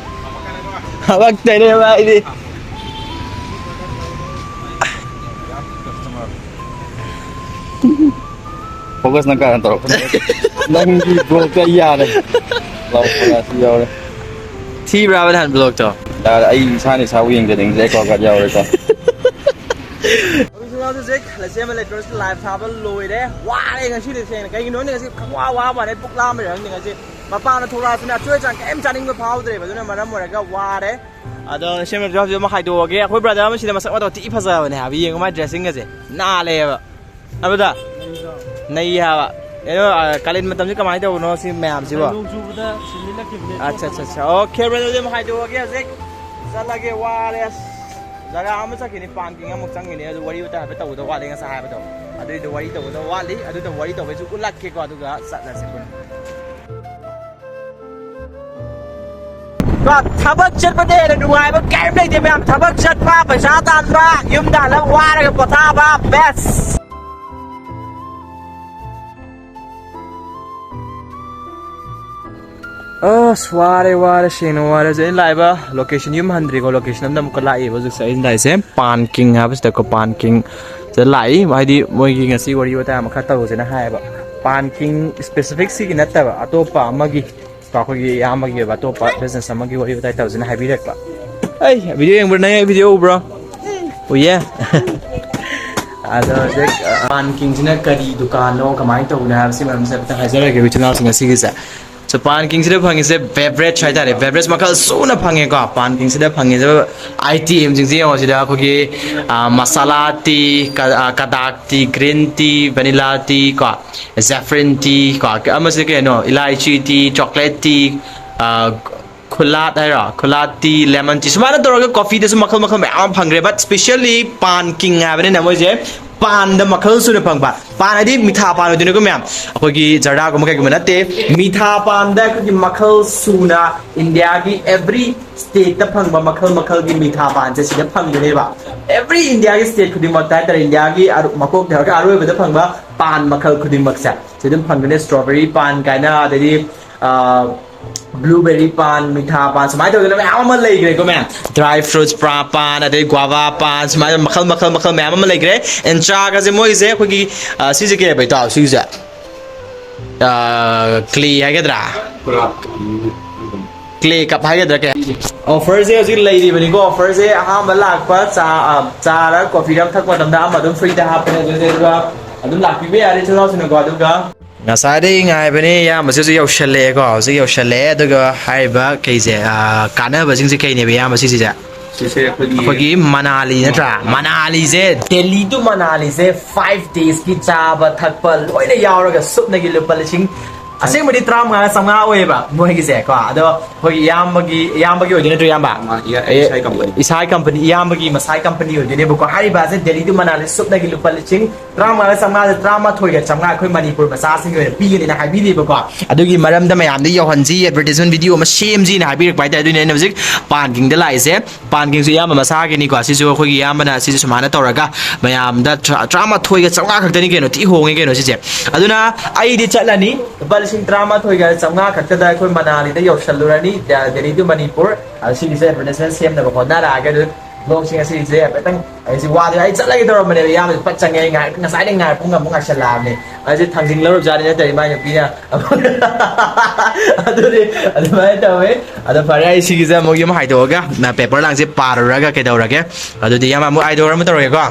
ꯊꯕꯛ ꯇꯧꯔꯦꯕ ꯑꯩꯗꯤ꯫ Focus ꯅꯪ ꯀꯥꯏꯗ ꯇꯧꯔꯛꯄꯅꯣ? ꯅꯪꯒꯤ vlogꯇ ꯑꯩ ꯌꯥꯔꯦ꯫ ꯂꯥꯎ, ꯐꯣꯂꯥꯁꯤ ꯌꯥꯎꯔꯦ꯫ ꯊꯤꯕ꯭ꯔꯥꯕ ꯅꯍꯥꯟ vlogꯇꯣ? ꯌꯥꯔꯦ, ꯑꯩ ꯏꯁꯥꯅ ꯏꯁꯥꯕꯨ ꯌꯦꯡꯖꯅꯤꯡꯗ꯭ꯔꯦꯀꯣ, ꯒꯥꯔꯤ ꯌꯥꯎꯔꯦꯀꯣ꯫ ꯍꯧꯖꯤꯛ ꯍꯧꯖꯤꯛ ꯂꯩꯆꯦꯝꯕ ꯏꯂꯦꯛꯇ꯭ꯔꯣꯅꯤꯛꯁ live ꯊꯥꯕ ꯂꯣꯏꯔꯦ꯫ ꯋꯥꯔꯦ ꯉꯁꯤꯗꯤ ꯇꯁꯦꯡꯅ꯫ ꯀꯩꯒꯤꯅꯣ ꯈꯪꯗꯦ ꯉꯁꯤ ꯈꯪꯋꯥ ꯋꯥꯕ ꯋꯥꯅꯦ꯫ ꯄꯨꯛ ꯂꯥꯝꯕꯩꯔ ꯈꯪꯗꯦ ꯉꯁꯤ꯫ ꯃꯄꯥꯟꯗ ꯊꯣꯛꯂꯛꯑꯁꯨꯅꯦ ꯑꯆꯣꯏ ꯑꯆꯥꯡ ꯀꯩꯝ ꯆꯥꯅꯤꯡꯕ ꯐꯥꯎꯗ꯭ꯔꯦꯕ꯫ ꯑꯗꯨꯅ ꯃꯔꯝ ꯑꯣꯏꯔꯒ ꯋꯥꯔꯦ꯫ ꯑꯗꯣ ꯂꯩꯆꯦꯝꯕ ꯏꯂꯦꯛꯇ꯭ꯔꯣꯅꯤꯛꯁ ꯍꯧꯖꯤꯛ ꯑꯃ ꯍꯥꯏꯗꯣꯛꯑꯒꯦ꯫ ꯑꯩꯈꯣꯏ brother ꯑꯃ ꯁꯤꯗ ꯃꯁꯛ ꯃꯇꯧ ꯊꯤ ꯐꯖꯕꯅꯦ ꯍꯥꯏꯕ꯫ ꯌꯦꯡꯉꯨ ꯃꯥꯏ dressingꯒꯁꯦ꯫ ꯅꯥꯜꯂꯦꯕ꯫ ꯑꯗꯨꯗ ꯅꯩ ꯍꯥꯏꯕ꯫ ꯀꯩꯅꯣ, ꯑ, ꯀꯥꯂꯦꯟ ꯃꯇꯝꯁꯤ ꯀꯃꯥꯏꯅ ꯇꯧꯕꯅꯣ ꯁꯤ ꯃꯌꯥꯝꯁꯤꯕꯣ? ꯅꯣꯡ ꯆꯨꯕꯗ ꯁꯤꯟꯃꯤ ꯂꯛꯈꯤꯕꯅꯦ꯫ ꯑꯠꯆꯥ, ꯑꯠꯆꯥ, ꯑꯠꯆꯥ꯫ Okay, brother, ꯑꯗꯨꯗꯤ ꯑꯃꯨꯛ ꯍꯥꯏꯗꯣꯛꯑꯒꯦ ꯍꯧꯖꯤꯛ꯫ ꯆꯠꯂꯒꯦ, ꯋꯥꯔꯦ ꯑꯁ꯫ ꯖꯒꯥ ꯑꯃ ꯆꯠꯈꯤꯅꯤ, parking ꯑꯃꯨꯛ ꯆꯪꯈꯤꯅꯤ, ꯑꯗꯨ ꯋꯥꯔꯤ ꯋꯥꯇꯥꯏ ꯍꯥꯏꯐꯦꯠ ꯇꯧꯒꯗꯕ ꯋꯥꯠꯂꯤ ꯉꯁꯥꯏ ꯍꯥꯏꯕꯗꯣ꯫ ꯑꯗꯨꯏꯗꯣ ꯋꯥꯔꯤ ꯇꯧꯒꯗꯕ ꯋꯥꯠꯂꯤ, ꯑꯗꯨꯗꯣ ꯋꯥꯔꯤ ꯇꯧꯕꯩꯁꯨ ꯎꯠꯂꯛꯀꯦꯀꯣ, ꯑꯗꯨꯒ ꯆꯠꯂꯁꯤ ꯄꯨꯟꯅ꯫ ꯀꯣ, ꯊꯕꯛ ꯆꯠꯄꯗ ꯍꯦꯟꯅ ꯅꯨꯡꯉꯥꯏꯕ ꯀꯔꯤꯝ ꯂꯩꯇꯦ ꯃꯌꯥꯝ꯫ ꯊꯕꯛ ꯆꯠꯄ, ꯄꯩꯁꯥ ꯇꯥꯟꯕ, ꯌꯨꯝꯗ ꯍꯜꯂꯛ ꯋꯥꯔꯒ ꯄꯣꯊꯥꯕ, best꯫ ꯑꯁ, ꯋꯥꯔꯦ, ꯋꯥꯔꯦ, ꯁꯦꯡꯅ ꯋꯥꯔꯦ꯫ ꯍꯧꯖꯤꯛ ꯑꯩꯅ ꯂꯥꯛꯏꯕ location, ꯌꯨꯝ ꯍꯟꯗ꯭ꯔꯤꯀꯣ, location ꯑꯝꯗ ꯑꯃꯨꯛꯀ ꯂꯥꯛꯏꯕ ꯍꯧꯖꯤꯛꯁꯦ꯫ ꯑꯩꯅ ꯂꯥꯛꯏꯁꯦ ꯄꯥꯟ ꯀꯤꯡ ꯍꯥꯏꯕꯁꯤꯗꯀꯣ, ꯄꯥꯟ ꯀꯤꯡ ꯁꯤꯗ ꯂꯥꯛꯏ꯫ ꯍꯥꯏꯗꯤ ꯃꯣꯏꯒꯤ ꯉꯁꯤ ꯋꯥꯔꯤ ꯋꯥꯇꯥꯏ ꯑꯃꯈꯛ ꯇꯧꯁꯦꯅ ꯍꯥꯏꯌꯦꯕ꯫ ꯄꯥꯟ ꯀꯤꯡ specific ꯁꯤꯒꯤ ꯅꯠꯇꯕ, ꯑꯇꯣꯞꯄ ꯑꯃꯒꯤ, ꯀꯣ, ꯑꯩꯈꯣꯏꯒꯤ ꯏꯌꯥꯝꯕꯒꯤ ꯑꯣꯏꯕ ꯑꯇꯣꯞꯄ business ꯑꯃꯒꯤ ꯋꯥꯔꯤ ꯋꯥꯇꯥꯏ ꯇꯧꯁꯦꯅ ꯍꯥꯏꯕꯤꯔꯛꯄ꯫ ꯑꯩ video ꯌꯦꯡꯕ꯭ꯔꯥ? ꯅꯪ ꯑꯩ video ꯎꯕ꯭ꯔꯣ? ꯎꯏꯌꯦ꯫ ꯑꯗꯣ ꯍꯧꯖꯤꯛ, ꯑ, ꯄꯥꯟ ꯀꯤꯡꯁꯤꯅ ꯀꯔꯤ ꯗꯨꯀꯥꯟꯅꯣ, ꯀꯃꯥꯏꯅ ꯇꯧꯕꯅꯣ ꯍꯥꯏꯕꯁꯤ ꯃꯔꯝꯁꯦ ꯑꯝꯇ ꯍꯥꯏꯖꯔꯒꯦ ꯏꯆꯤꯜ ꯏꯅꯥꯎꯁꯤꯡ ꯉꯁꯤꯒꯤꯁꯦ꯫ So, ꯄꯥꯟ ꯀꯤꯡꯁꯤꯗ ꯐꯪꯉꯤꯁꯦ beverage ꯍꯥꯏꯇꯥꯔꯦ, beverage ꯃꯈꯜ ꯁꯨꯅ ꯐꯪꯉꯦꯀꯣ꯫ ꯄꯥꯟ ꯀꯤꯡꯁꯤꯗ ꯐꯪꯉꯤꯁꯦ item ꯁꯤꯡꯁꯦ ꯌꯦꯡꯉꯣ ꯁꯤꯗ, ꯑꯩꯈꯣꯏꯒꯤ, ꯑ, masala tea, ꯀ-, ꯑ, ꯀꯗꯥꯛ tea, green tea, vanilla tea ꯀꯣ, saffron tea ꯀꯣ, ꯑꯃꯁꯤ ꯀꯩꯅꯣ, elaichi tea, chocolate tea, ꯑ, ꯈꯨꯂꯥꯠ ꯍꯥꯏꯔꯣ, ꯈꯨꯂꯥꯠ tea, lemon tea, ꯁꯨꯃꯥꯏꯅ ꯇꯧꯔꯒ coffee ꯗꯁꯨ ꯃꯈꯜ ꯃꯈꯜ ꯃꯌꯥꯝ ꯑꯃ ꯐꯪꯈ꯭ꯔꯦ꯫ But specially ꯄꯥꯟ ꯀꯤꯡ ꯍꯥꯏꯕꯅꯤꯅ ꯃꯣꯏꯁꯦ ꯄꯥꯟꯗ ꯃꯈꯜ ꯁꯨꯅ ꯐꯪꯕ꯫ ꯄꯥꯟ ꯍꯥꯏꯗꯤ ꯃꯤꯊꯥ ꯄꯥꯟ ꯑꯣꯏꯗꯣꯏꯅꯤꯀꯣ ꯃꯌꯥꯝ, ꯑꯩꯈꯣꯏꯒꯤ ꯖꯔꯗꯥꯒꯨꯝꯕ ꯀꯩꯒꯨꯝꯕ ꯅꯠꯇꯦ꯫ ꯃꯤꯊꯥ ꯄꯥꯟꯗ ꯑꯩꯈꯣꯏꯒꯤ ꯃꯈꯜ ꯁꯨꯅ ꯏꯟꯗꯤꯌꯥꯒꯤ every stateꯇ ꯐꯪꯕ ꯃꯈꯜ ꯃꯈꯜꯒꯤ ꯃꯤꯊꯥ ꯄꯥꯟꯁꯦ ꯁꯤꯗ ꯐꯪꯒꯅꯦꯕ꯫ Every ꯏꯟꯗꯤꯌꯥꯒꯤ state ꯈꯨꯗꯤꯡꯃꯛꯇ ꯍꯥꯏꯇꯥꯔꯦ, ꯏꯟꯗꯤꯌꯥꯒꯤ ꯑꯔꯨ-, ꯃꯀꯣꯛꯇ ꯍꯧꯔꯒ ꯑꯔꯣꯏꯕꯗ ꯐꯪꯕ ꯄꯥꯟ ꯃꯈꯜ ꯈꯨꯗꯤꯡꯃꯛꯁꯦ ꯁꯤ ꯑꯗꯨꯝ ꯐꯪꯒꯅꯤ꯫ Strawberry ꯄꯥꯟ ꯀꯥꯏꯅ, ꯑꯗꯩꯗꯤ blueberry ꯄꯥꯟ, ꯃꯤꯊꯥ ꯄꯥꯟ, ꯁꯨꯃꯥꯏꯅ ꯇꯧꯗꯅ ꯃꯌꯥꯝ ꯑꯃ ꯂꯩꯈ꯭ꯔꯦꯀꯣ ꯃꯌꯥꯝ꯫ Dry fruits ꯄꯥꯟ, ꯑꯗꯩ guava ꯄꯥꯟ, ꯁꯨꯃꯥꯏꯅ ꯃꯈꯜ ꯃꯈꯜ ꯃꯈꯜ ꯃꯌꯥꯝ ꯑꯃ ꯂꯩꯈ꯭ꯔꯦ꯫ And ꯆꯥꯒꯁꯦ ꯃꯣꯏꯁꯦ ꯑꯩꯈꯣꯏꯒꯤ, ꯑ, ꯁꯤꯁꯦ ꯀꯩ ꯍꯥꯏꯕ ꯏꯇꯥꯎ? ꯁꯤꯁꯦ, ꯑ, clay ꯍꯥꯏꯒꯗ꯭ꯔꯥ? Clay cup ꯍꯥꯏꯒꯗ꯭ꯔꯥ ꯀꯩ? Offerꯁꯦ ꯍꯧꯖꯤꯛ ꯂꯩꯔꯤꯕꯅꯤꯀꯣ꯫ Offerꯁꯦ ꯑꯍꯥꯟꯕ ꯂꯥꯛꯄ ꯆꯥ, ꯑ, ꯆꯥꯔ coffee ꯔ ꯊꯛꯄ ꯃꯇꯝꯗ ꯑꯃ ꯑꯗꯨꯝ freeꯗ ꯍꯥꯞꯄꯅꯦ꯫ ꯑꯗꯨꯗꯤ ꯑꯗꯨꯒ ꯑꯗꯨꯝ ꯂꯥꯛꯄꯤꯕ ꯌꯥꯔꯦ ꯏꯆꯤꯜ ꯏꯅꯥꯎꯁꯤꯡꯅꯀꯣ꯫ ꯑꯗꯨꯒ ꯉꯁꯥꯏꯗꯒꯤ ꯉꯥꯏꯕꯅꯤ ꯏꯌꯥꯝꯕꯁꯤꯁꯨ ꯌꯧꯁꯜꯂꯛꯑꯦꯀꯣ꯫ ꯍꯧꯖꯤꯛ ꯌꯧꯁꯜꯂꯛꯑꯦ꯫ ꯑꯗꯨꯒ ꯍꯥꯏꯔꯤꯕ ꯀꯩꯁꯦ, ꯑ, ꯀꯥꯟꯅꯕꯁꯤꯡꯁꯦ ꯀꯩꯅꯦꯕ ꯏꯌꯥꯝꯕ ꯁꯤꯁꯦ? ꯁꯤꯁꯦ ꯑꯩꯈꯣꯏꯒꯤ ꯑꯩꯈꯣꯏꯒꯤ ꯃꯅꯥꯂꯤ ꯅꯠꯇ꯭ꯔꯥ? ꯃꯅꯥꯂꯤꯁꯦ, Delhi to ꯃꯅꯥꯂꯤꯁꯦ five days ꯀꯤ ꯆꯥꯕ ꯊꯛꯄ ꯂꯣꯏꯅ ꯌꯥꯎꯔꯒ ꯁꯨꯞꯅꯒꯤ ꯂꯨꯄꯥ ꯂꯤꯁꯤꯡ, ꯑꯁꯦꯡꯕꯗꯤ ꯇꯔꯥꯃꯉꯥ ꯆꯥꯝꯃꯉꯥ ꯑꯣꯏꯌꯦꯕ ꯃꯣꯏꯒꯤꯁꯦ ꯀꯣ꯫ ꯑꯗꯣ ꯑꯩꯈꯣꯏꯒꯤ ꯏꯌꯥꯝꯕꯒꯤ, ꯏꯌꯥꯝꯕꯒꯤ ꯑꯣꯏꯗꯣꯏ ꯅꯠꯇ꯭ꯔꯣ ꯏꯌꯥꯝꯕ? ꯑꯃ, ꯏꯌꯥ-, ꯑꯦ, ꯏꯁꯥꯒꯤ company꯫ ꯏꯁꯥꯒꯤ company, ꯏꯌꯥꯝꯕꯒꯤ ꯃꯁꯥꯒꯤ company ꯑꯣꯏꯗꯣꯏꯅꯦꯕꯀꯣ꯫ ꯍꯥꯏꯔꯤꯕ ꯑꯁꯦ Delhi to ꯃꯅꯥꯂꯤ ꯁꯨꯞꯅꯒꯤ ꯂꯨꯄꯥ ꯂꯤꯁꯤꯡ ꯇꯔꯥꯃꯉꯥ ꯆꯥꯝꯃꯉꯥꯁꯦ ꯇꯔꯥꯃꯥꯊꯣꯏꯒ ꯆꯥꯝꯃꯉꯥ ꯑꯩꯈꯣꯏ ꯃꯅꯤꯄꯨꯔ ꯃꯆꯥꯁꯤꯡꯒꯤ ꯑꯣꯏꯅ ꯄꯤꯒꯅꯤꯅ ꯍꯥꯏꯕꯤꯔꯤꯕꯀꯣ꯫ ꯑꯗꯨꯒꯤ ꯃꯔꯝꯗ ꯃꯌꯥꯝꯗ ꯌꯧꯍꯟꯁꯤ, advertisement video ꯑꯃ ꯁꯦꯝꯁꯤꯅ ꯍꯥꯏꯕꯤꯔꯛꯄ ꯍꯥꯏꯇꯥꯔꯦ꯫ ꯑꯗꯨꯏꯅꯦ ꯑꯩꯅ ꯍꯧꯖꯤꯛ ꯄꯥꯟ ꯀꯤꯡꯗ ꯂꯥꯛꯏꯁꯦ꯫ ꯄꯥꯟ ꯀꯤꯡꯁꯨ ꯏꯌꯥꯝꯕ ꯃꯁꯥꯒꯤꯅꯤꯀꯣ꯫ ꯁꯤꯁꯨ ꯑꯩꯈꯣꯏꯒꯤ ꯏꯌꯥꯝꯕꯅ ꯁꯤꯁꯨ ꯁꯨꯃꯥꯏꯅ ꯇꯧꯔꯒ ꯃꯌꯥꯝꯗ ꯇꯔꯥ-, ꯇꯔꯥꯃꯥꯊꯣꯏꯒ ꯆꯥꯝꯃꯉꯥ ꯈꯛꯇꯅꯤ ꯀꯩꯅꯣ, ꯊꯤ ꯍꯣꯡꯉꯦ ꯀꯩꯅꯣ ꯁꯤꯁꯦ꯫ ꯑꯗꯨꯅ ꯑꯩꯗꯤ ꯆꯠꯂꯅꯤ, ꯂꯨꯄꯥ ꯂꯤꯁꯤꯡ ꯇꯔꯥꯃꯥꯊꯣꯏꯒ ꯆꯥꯝꯃꯉꯥ ꯈꯛꯇꯗ ꯑꯩꯈꯣꯏ ꯃꯅꯥꯂꯤꯗ ꯌꯧꯁꯜꯂꯨꯔꯅꯤ, ꯗꯦ-, Delhi to ꯃꯅꯤꯄꯨꯔ꯫ ꯑꯗ ꯁꯤꯒꯤꯁꯦ advertisement ꯁꯦꯝꯅꯕ ꯍꯣꯠꯅꯔꯛꯑꯒꯦ꯫ ꯑꯗꯨ vlogꯁꯤꯡ ꯑꯁꯤꯁꯦ ꯍꯥꯏꯐꯦꯠꯇꯪ ꯑꯩꯁꯦ ꯋꯥꯗꯤ, ꯑꯩ ꯆꯠꯂꯒꯦ ꯇꯧꯔꯝꯕꯅꯦꯕ, ꯏꯌꯥꯝꯕꯁꯦ ꯐꯠ ꯆꯪꯉꯦ꯫ ꯑꯩ ꯉꯥꯏ-, ꯉꯁꯥꯏꯗꯩ ꯉꯥꯏ, ꯄꯨꯡ ꯑꯃꯨꯛ ꯉꯥꯏꯁꯜꯂꯛꯑꯕꯅꯦ꯫ ꯑꯩꯁꯦ ꯊꯥꯡꯖꯤꯡ ꯂꯧꯔꯨꯕꯖꯥꯠꯅꯤ ꯅꯠꯇ꯭ꯔꯗꯤ ꯃꯥꯏ ꯅꯨꯄꯤꯅ꯫ ꯑꯗꯨꯗꯤ ꯑꯗꯨꯃꯥꯏꯅ ꯇꯧꯋꯦ꯫ ꯑꯗꯣ ꯐꯔꯦ, ꯑꯩ ꯁꯤꯒꯤꯁꯦ ꯑꯃꯨꯛ ꯌꯨꯝ ꯍꯥꯏꯗꯣꯛꯑꯒ ꯅ paper ꯂꯥꯡꯁꯦ ꯄꯥꯔꯨꯔꯒ ꯀꯩꯗꯧꯔꯒꯦ꯫ ꯑꯗꯨꯗꯤ ꯏꯌꯥꯝꯕ ꯑꯃꯨꯛ ꯑꯥꯏꯗꯣꯔ ꯑꯃ ꯇꯧꯔꯒꯦꯀꯣ꯫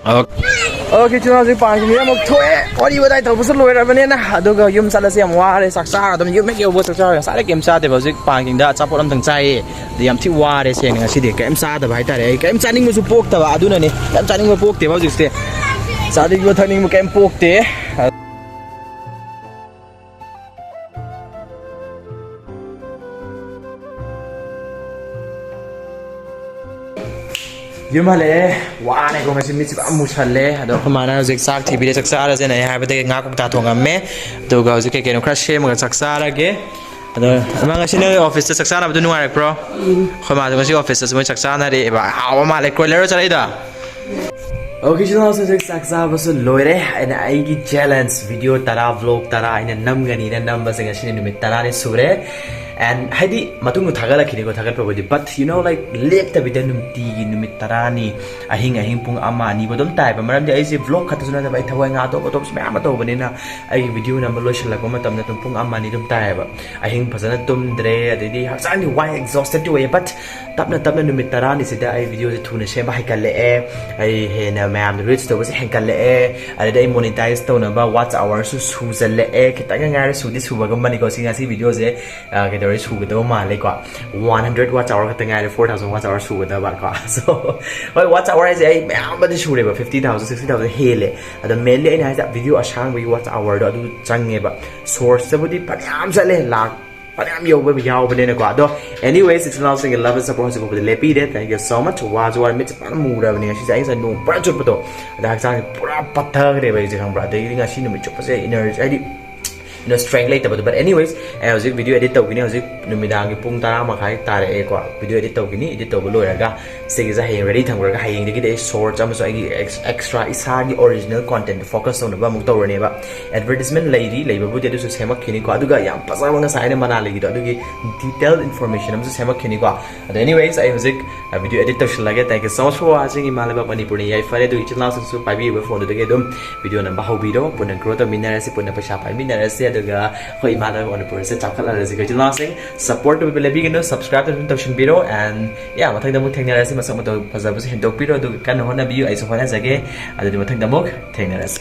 Okay꯫ Okay, ꯏꯆꯤꯟ ꯏꯅꯥꯎꯁꯤ ꯄꯥꯟ ꯀꯤꯡꯗ ꯑꯃꯨꯛ ꯊꯣꯛꯑꯦ꯫ ꯋꯥꯔꯤ ꯋꯥꯇꯥꯏ ꯇꯧꯕꯁꯨ ꯂꯣꯏꯔꯕꯅꯤꯅ꯫ ꯑꯗꯨꯒ ꯌꯨꯝ ꯆꯠꯂꯁꯤ, ꯌꯥꯝ ꯋꯥꯔꯦ꯫ ꯆꯥꯛ ꯆꯥꯔ ꯑꯗꯨꯝ ꯌꯨꯝ ꯍꯦꯛ ꯌꯧꯕ ꯆꯥꯛ ꯆꯥꯔꯒ ꯉꯁꯥꯏꯗꯩ ꯀꯩꯝ ꯆꯥꯗꯦꯕ꯫ ꯍꯧꯖꯤꯛ ꯄꯥꯟ ꯀꯤꯡꯗ ꯑꯆꯥꯄꯣꯠ ꯑꯝꯇꯪ ꯆꯥꯏꯌꯦ꯫ ꯑꯗꯩ ꯌꯥꯝ ꯊꯤ ꯋꯥꯔꯦ ꯁꯦꯡꯅ ꯉꯁꯤꯗꯤ꯫ ꯀꯩꯝ ꯆꯥꯗꯕ ꯍꯥꯏꯇꯥꯔꯦ꯫ ꯑꯩ ꯀꯩꯝ ꯆꯥꯅꯤꯡꯕꯁꯨ ꯄꯣꯛꯇꯕ꯫ ꯑꯗꯨꯅꯅꯦ꯫ ꯀꯩꯝ ꯆꯥꯅꯤꯡꯕ ꯄꯣꯛꯇꯦꯕ ꯍꯧꯖꯤꯛꯁꯦ꯫ ꯆꯥꯅꯤꯡꯕ ꯊꯛꯅꯤꯡꯕ ꯀꯩꯝ ꯄꯣꯛꯇꯦ꯫ ꯌꯨꯝ ꯍꯜꯂꯛꯑꯦ꯫ ꯋꯥꯔꯦꯀꯣ, ꯉꯁꯤ ꯃꯤꯠꯁꯤ ꯄꯨꯔꯥ ꯃꯨꯁꯜꯂꯦ꯫ ꯑꯗꯣ ꯑꯩꯈꯣꯏ ꯃꯥꯅ ꯍꯧꯖꯤꯛ ꯆꯥꯛ ꯊꯤꯕꯤꯔꯦ, ꯆꯥꯛ ꯆꯥꯔꯁꯦꯅ ꯑꯩ ꯍꯥꯏꯕꯗꯒꯤ ꯉꯥ ꯀꯧꯇꯥ ꯊꯣꯡꯉꯝꯃꯦ꯫ ꯑꯗꯨꯒ ꯍꯧꯖꯤꯛ ꯀꯩ ꯀꯩꯅꯣ ꯈꯔ ꯁꯦꯝꯃꯒ ꯆꯥꯛ ꯆꯥꯔꯒꯦ꯫ ꯑꯗꯣ ꯏꯃꯥ, ꯉꯁꯤ ꯅꯣꯏ ꯑꯣꯐꯤꯁꯇ ꯆꯥꯛ ꯆꯥꯅꯕꯗꯣ ꯅꯨꯡꯉꯥꯏꯔꯛꯄ꯭ꯔꯣ? ꯑꯩꯈꯣꯏ ꯃꯥꯗꯣ ꯉꯁꯤ ꯑꯣꯐꯤꯁꯇꯁꯨ ꯃꯣꯏ ꯆꯥꯛ ꯆꯥꯅꯔꯛꯑꯦꯕ꯫ ꯍꯥꯎꯕ ꯃꯥꯜꯂꯦ꯫ ꯀ꯭ꯔꯣꯏꯂꯔ ꯆꯥꯔꯛꯏꯗꯣ? ꯑꯣꯀꯦ, ꯏꯆꯤꯜ ꯏꯅꯥꯎꯁꯤꯡ, ꯍꯧꯖꯤꯛ ꯆꯥꯛ ꯆꯥꯕꯁꯨ ꯂꯣꯏꯔꯦ꯫ ꯑꯩꯅ ꯑꯩꯒꯤ ꯆꯦꯂꯦꯟꯖ ꯚꯤꯗꯤꯑꯣ ꯇꯔꯥ, ꯕ꯭ꯂꯣꯒ ꯇꯔꯥ ꯑꯩꯅ ꯅꯝꯒꯅꯤꯅ ꯅꯝꯕꯁꯦ ꯉꯁꯤꯅ ꯅꯨꯃꯤꯠ ꯇꯔꯥꯅꯤ ꯁꯨꯔꯦ꯫ And ꯍꯥꯏꯗꯤ ꯃꯇꯨꯡꯗ ꯊꯥꯒꯠꯂꯛꯈꯤꯅꯤꯀꯣ, ꯊꯥꯒꯠꯄꯕꯨꯗꯤ, but you know, like, ꯂꯦꯞꯇꯕꯤꯗ ꯅꯨꯡꯇꯤꯒꯤ ꯅꯨꯃꯤꯠ ꯇꯔꯥꯅꯤ, ꯑꯍꯤꯡ ꯑꯍꯤꯡ ꯄꯨꯡ ꯑꯃ ꯑꯅꯤꯕꯨ ꯑꯗꯨꯝ ꯇꯥꯏꯕ꯫ ꯃꯔꯝꯗꯤ ꯑꯩꯁꯦ ꯕ꯭ꯂꯣꯒ ꯈꯛꯇꯁꯨ ꯅꯠꯇꯕ, ꯑꯩ ꯊꯕꯛ ꯏꯪꯈꯥꯡ ꯑꯇꯣꯞ ꯑꯇꯣꯞꯄꯁꯨ ꯃꯌꯥꯝ ꯑꯃ ꯇꯧꯕꯅꯤꯅ ꯑꯩꯒꯤ ꯚꯤꯗꯤꯑꯣ ꯅꯝꯕ ꯂꯣꯏꯁꯤꯜꯂꯛꯄ ꯃꯇꯝꯗ ꯑꯗꯨꯝ ꯄꯨꯡ ꯑꯃ ꯑꯅꯤ ꯑꯗꯨꯝ ꯇꯥꯏꯌꯦꯕ꯫ ꯑꯍꯤꯡ ꯐꯖꯅ ꯇꯨꯝꯗ꯭ꯔꯦ, ꯑꯗꯩꯗꯤ ꯍꯛꯆꯥꯡꯗꯤ ꯋꯥꯏ, ꯑꯦꯛꯖꯣꯁꯇꯦꯠꯇꯤ ꯑꯣꯏꯌꯦ, but ꯇꯞꯅ ꯇꯞꯅ ꯅꯨꯃꯤꯠ ꯇꯔꯥꯅꯤꯁꯤꯗ ꯑꯩ ꯚꯤꯗꯤꯑꯣꯁꯦ ꯊꯨꯅ ꯁꯦꯝꯕ ꯍꯩꯒꯠꯂꯛꯑꯦ꯫ ꯑꯩ ꯍꯦꯟꯅ ꯃꯌꯥꯝꯗ ꯔꯤꯆ ꯇꯧꯕꯁꯦ ꯍꯦꯟꯒꯠꯂꯛꯑꯦ꯫ ꯑꯗꯩꯗꯤ ꯑꯩ ꯃꯣꯅꯤꯇꯥꯏꯁ ꯇꯧꯅꯕ ꯋꯥꯠꯆ ꯑꯋꯥꯔꯁꯨ ꯁꯨꯖꯜꯂꯛꯑꯦ꯫ ꯈꯤꯇꯪꯒ ꯉꯥꯏꯔꯦ, ꯁꯨꯗꯤ ꯁꯨꯕꯒꯨꯝꯕꯅꯤꯀꯣ꯫ ꯁꯤ ꯉꯁꯤ ꯚꯤꯗꯤꯑꯣꯁꯦ, ꯑ, ꯀꯩꯗꯧꯔꯦ, ꯁꯨꯒꯗꯕ ꯃꯥꯜꯂꯦꯀꯣ꯫ ꯋꯥꯟ ꯍꯟꯗ꯭ꯔꯦꯠ ꯋꯥꯠꯆ ꯑꯋꯥꯔ ꯈꯛꯇ ꯉꯥꯏꯔꯦ, ꯐꯣꯔ ꯊꯥꯎꯖꯟ ꯋꯥꯠꯆ ꯑꯋꯥꯔ ꯁꯨꯒꯗꯕ ꯀꯣ꯫ So, ꯍꯣꯏ, ꯋꯥꯠꯆ ꯑꯋꯥꯔ ꯍꯥꯏꯁꯦ ꯑꯩ ꯃꯌꯥꯝ ꯑꯃꯗꯤ ꯁꯨꯔꯦꯕ, ꯐꯤꯐꯇꯤ ꯊꯥꯎꯖꯟ, ꯁꯤꯛꯁꯇꯤ ꯊꯥꯎꯖꯟ ꯍꯦꯜꯂꯦ꯫ ꯑꯗꯣ mainly ꯑꯩꯅ ꯍꯥꯏꯁꯦ ꯚꯤꯗꯤꯑꯣ ꯑꯁꯥꯡꯕꯒꯤ ꯋꯥꯠꯆ ꯑꯋꯥꯔꯗꯣ ꯑꯗꯨ ꯆꯪꯉꯦꯕ꯫ ꯁꯣꯔꯠꯁꯇꯕꯨꯗꯤ ꯐꯅꯌꯥꯝ ꯆꯠꯂꯦ, ꯂꯥꯛ ꯐꯅꯌꯥꯝ ꯌꯧꯕ ꯌꯥꯎꯕꯅꯤꯅꯀꯣ꯫ ꯑꯗꯣ anyways, ꯏꯆꯤꯜ ꯏꯅꯥꯎꯁꯤꯡꯒꯤ love and support ꯍꯧꯖꯤꯛ ꯐꯥꯎꯕꯗ ꯂꯦꯞꯄꯤꯔꯦ꯫ Thank you so much꯫ ꯋꯥꯁꯨ ꯋꯥꯔꯦ, ꯃꯤꯠꯁꯦ ꯐꯖꯅ ꯃꯨꯔꯕꯅꯦ ꯉꯁꯤꯁꯦ꯫ ꯑꯩ ꯉꯁꯥꯏ ꯅꯣꯡ ꯄꯨꯔꯥ ꯆꯨꯞꯄꯗꯣ, ꯑꯗ ꯍꯛꯆꯥꯡꯁꯦ ꯄꯨꯔꯥ ꯄꯠꯊꯈ꯭ꯔꯦꯕ ꯑꯩꯁꯦ, ꯈꯪꯕ꯭ꯔꯥ? ꯑꯗꯒꯤꯗꯤ ꯉꯁꯤ ꯅꯨꯃꯤꯠ ꯆꯨꯞꯄꯁꯦ ꯏꯅꯔꯖꯤ, ꯍꯥꯏꯗꯤ, ꯀꯩꯅꯣ, ꯁ꯭ꯇꯔꯦꯡ ꯂꯩꯇꯕꯗꯣ꯫ But anyways, ꯑꯩ ꯍꯧꯖꯤꯛ ꯚꯤꯗꯤꯑꯣ ꯑꯦꯗꯤꯠ ꯇꯧꯈꯤꯅꯤ꯫ ꯍꯧꯖꯤꯛ ꯅꯨꯃꯤꯗꯥꯡꯒꯤ ꯄꯨꯡ ꯇꯔꯥ ꯃꯈꯥꯏ ꯇꯥꯔꯛꯑꯦꯀꯣ꯫ ꯚꯤꯗꯤꯑꯣ ꯑꯦꯗꯤꯠ ꯇꯧꯈꯤꯅꯤ꯫ ꯑꯦꯗꯤꯠ ꯇꯧꯕ ꯂꯣꯏꯔꯒ ꯁꯤꯒꯤꯁꯦ ꯍꯌꯦꯡ ꯔꯦꯗꯤ ꯊꯝꯈ꯭ꯔꯒ, ꯍꯌꯦꯡꯗꯒꯤꯗꯤ ꯑꯩ ꯁꯣꯔꯠꯁ ꯑꯃꯁꯨꯡ ꯑꯩꯒꯤ ꯑꯦꯛꯁ-, ꯑꯦꯛꯁꯇ꯭ꯔꯥ ꯏꯁꯥꯒꯤ ꯑꯣꯔꯤꯖꯤꯅꯦꯜ ꯀꯣꯟꯇꯦꯟꯠꯇ ꯐꯣꯀꯁ ꯇꯧꯅꯕ ꯑꯃꯨꯛ ꯇꯧꯔꯅꯦꯕ꯫ ꯑꯦꯗꯚꯔꯇꯤꯁꯃꯦꯟ ꯂꯩꯔꯤ, ꯂꯩꯕꯕꯨꯗꯤ, ꯑꯗꯨꯁꯨ ꯁꯦꯝꯃꯛꯈꯤꯅꯤꯀꯣ꯫ ꯑꯗꯨꯒ ꯌꯥꯝ ꯐꯖꯕ ꯉꯁꯥꯏ ꯑꯩꯅ ꯃꯅꯥꯂꯤꯒꯤꯗꯣ, ꯑꯗꯨꯒꯤ ꯗꯤꯇꯦꯜ ꯏꯟꯐꯣꯔꯃꯦꯁꯟ ꯑꯃꯁꯨ ꯁꯦꯝꯃꯛꯈꯤꯅꯤꯀꯣ꯫ ꯑꯗꯣ anyways, ꯑꯩ ꯍꯧꯖꯤꯛ, ꯑ, ꯚꯤꯗꯤꯑꯣ ꯑꯦꯗꯤꯠ ꯇꯧꯁꯤꯜꯂꯒꯦ꯫ Thank you so much for watching꯫ ꯏꯃꯥ ꯂꯩꯕꯥꯛ ꯃꯅꯤꯄꯨꯔꯅ ꯌꯥꯏꯐꯔꯦ꯫ ꯑꯗꯨꯒ ꯏꯆꯤꯜ ꯏꯅꯥꯎꯁꯤꯡꯁꯨ ꯄꯥꯏꯕꯤꯔꯤꯕ ꯐꯣꯟꯗꯨꯗꯒꯤ ꯑꯗꯨꯝ ꯚꯤꯗꯤꯑꯣ ꯅꯝꯕ ꯍꯧꯕꯤꯔꯣ꯫ ꯄꯨꯟꯅ ꯒ꯭ꯔꯣ ꯇꯧꯃꯤꯟꯅꯔꯁꯤ, ꯄꯨꯟꯅ ꯄꯩꯁꯥ ꯄꯥꯏꯃꯤꯟꯅꯔꯁꯤ, ꯑꯗꯨꯒ ꯑꯩꯈꯣꯏ ꯏꯃꯥ ꯂꯩꯕꯥꯛ ꯃꯅꯤꯄꯨꯔꯁꯦ ꯆꯥꯎꯈꯠꯍꯜꯂꯁꯤꯀꯣ ꯏꯆꯤꯜ ꯏꯅꯥꯎꯁꯤꯡ꯫ ꯁꯞꯄꯣꯔꯠ ꯇꯧꯕꯤꯕ ꯂꯩꯕꯤꯒꯅꯨ, ꯁꯕꯁꯀ꯭ꯔꯥꯏꯕ ꯑꯗꯨꯝ ꯇꯧꯁꯤꯟꯕꯤꯔꯣ꯫ And yeah, ꯃꯊꯪꯗ ꯑꯃꯨꯛ ꯊꯦꯡꯅꯔꯁꯤ, ꯃꯁꯛ ꯃꯇꯧ ꯐꯖꯕꯁꯨ ꯍꯦꯟꯗꯣꯛꯄꯤꯔꯣ, ꯑꯗꯨꯒ ꯀꯟꯅ ꯍꯣꯠꯅꯕꯤꯌꯨ꯫ ꯑꯩꯁꯨ ꯍꯣꯠꯅꯖꯒꯦ꯫ ꯑꯗꯨꯗꯤ ꯃꯊꯪꯗ ꯑꯃꯨꯛ ꯊꯦꯡꯅꯔꯁꯤ꯫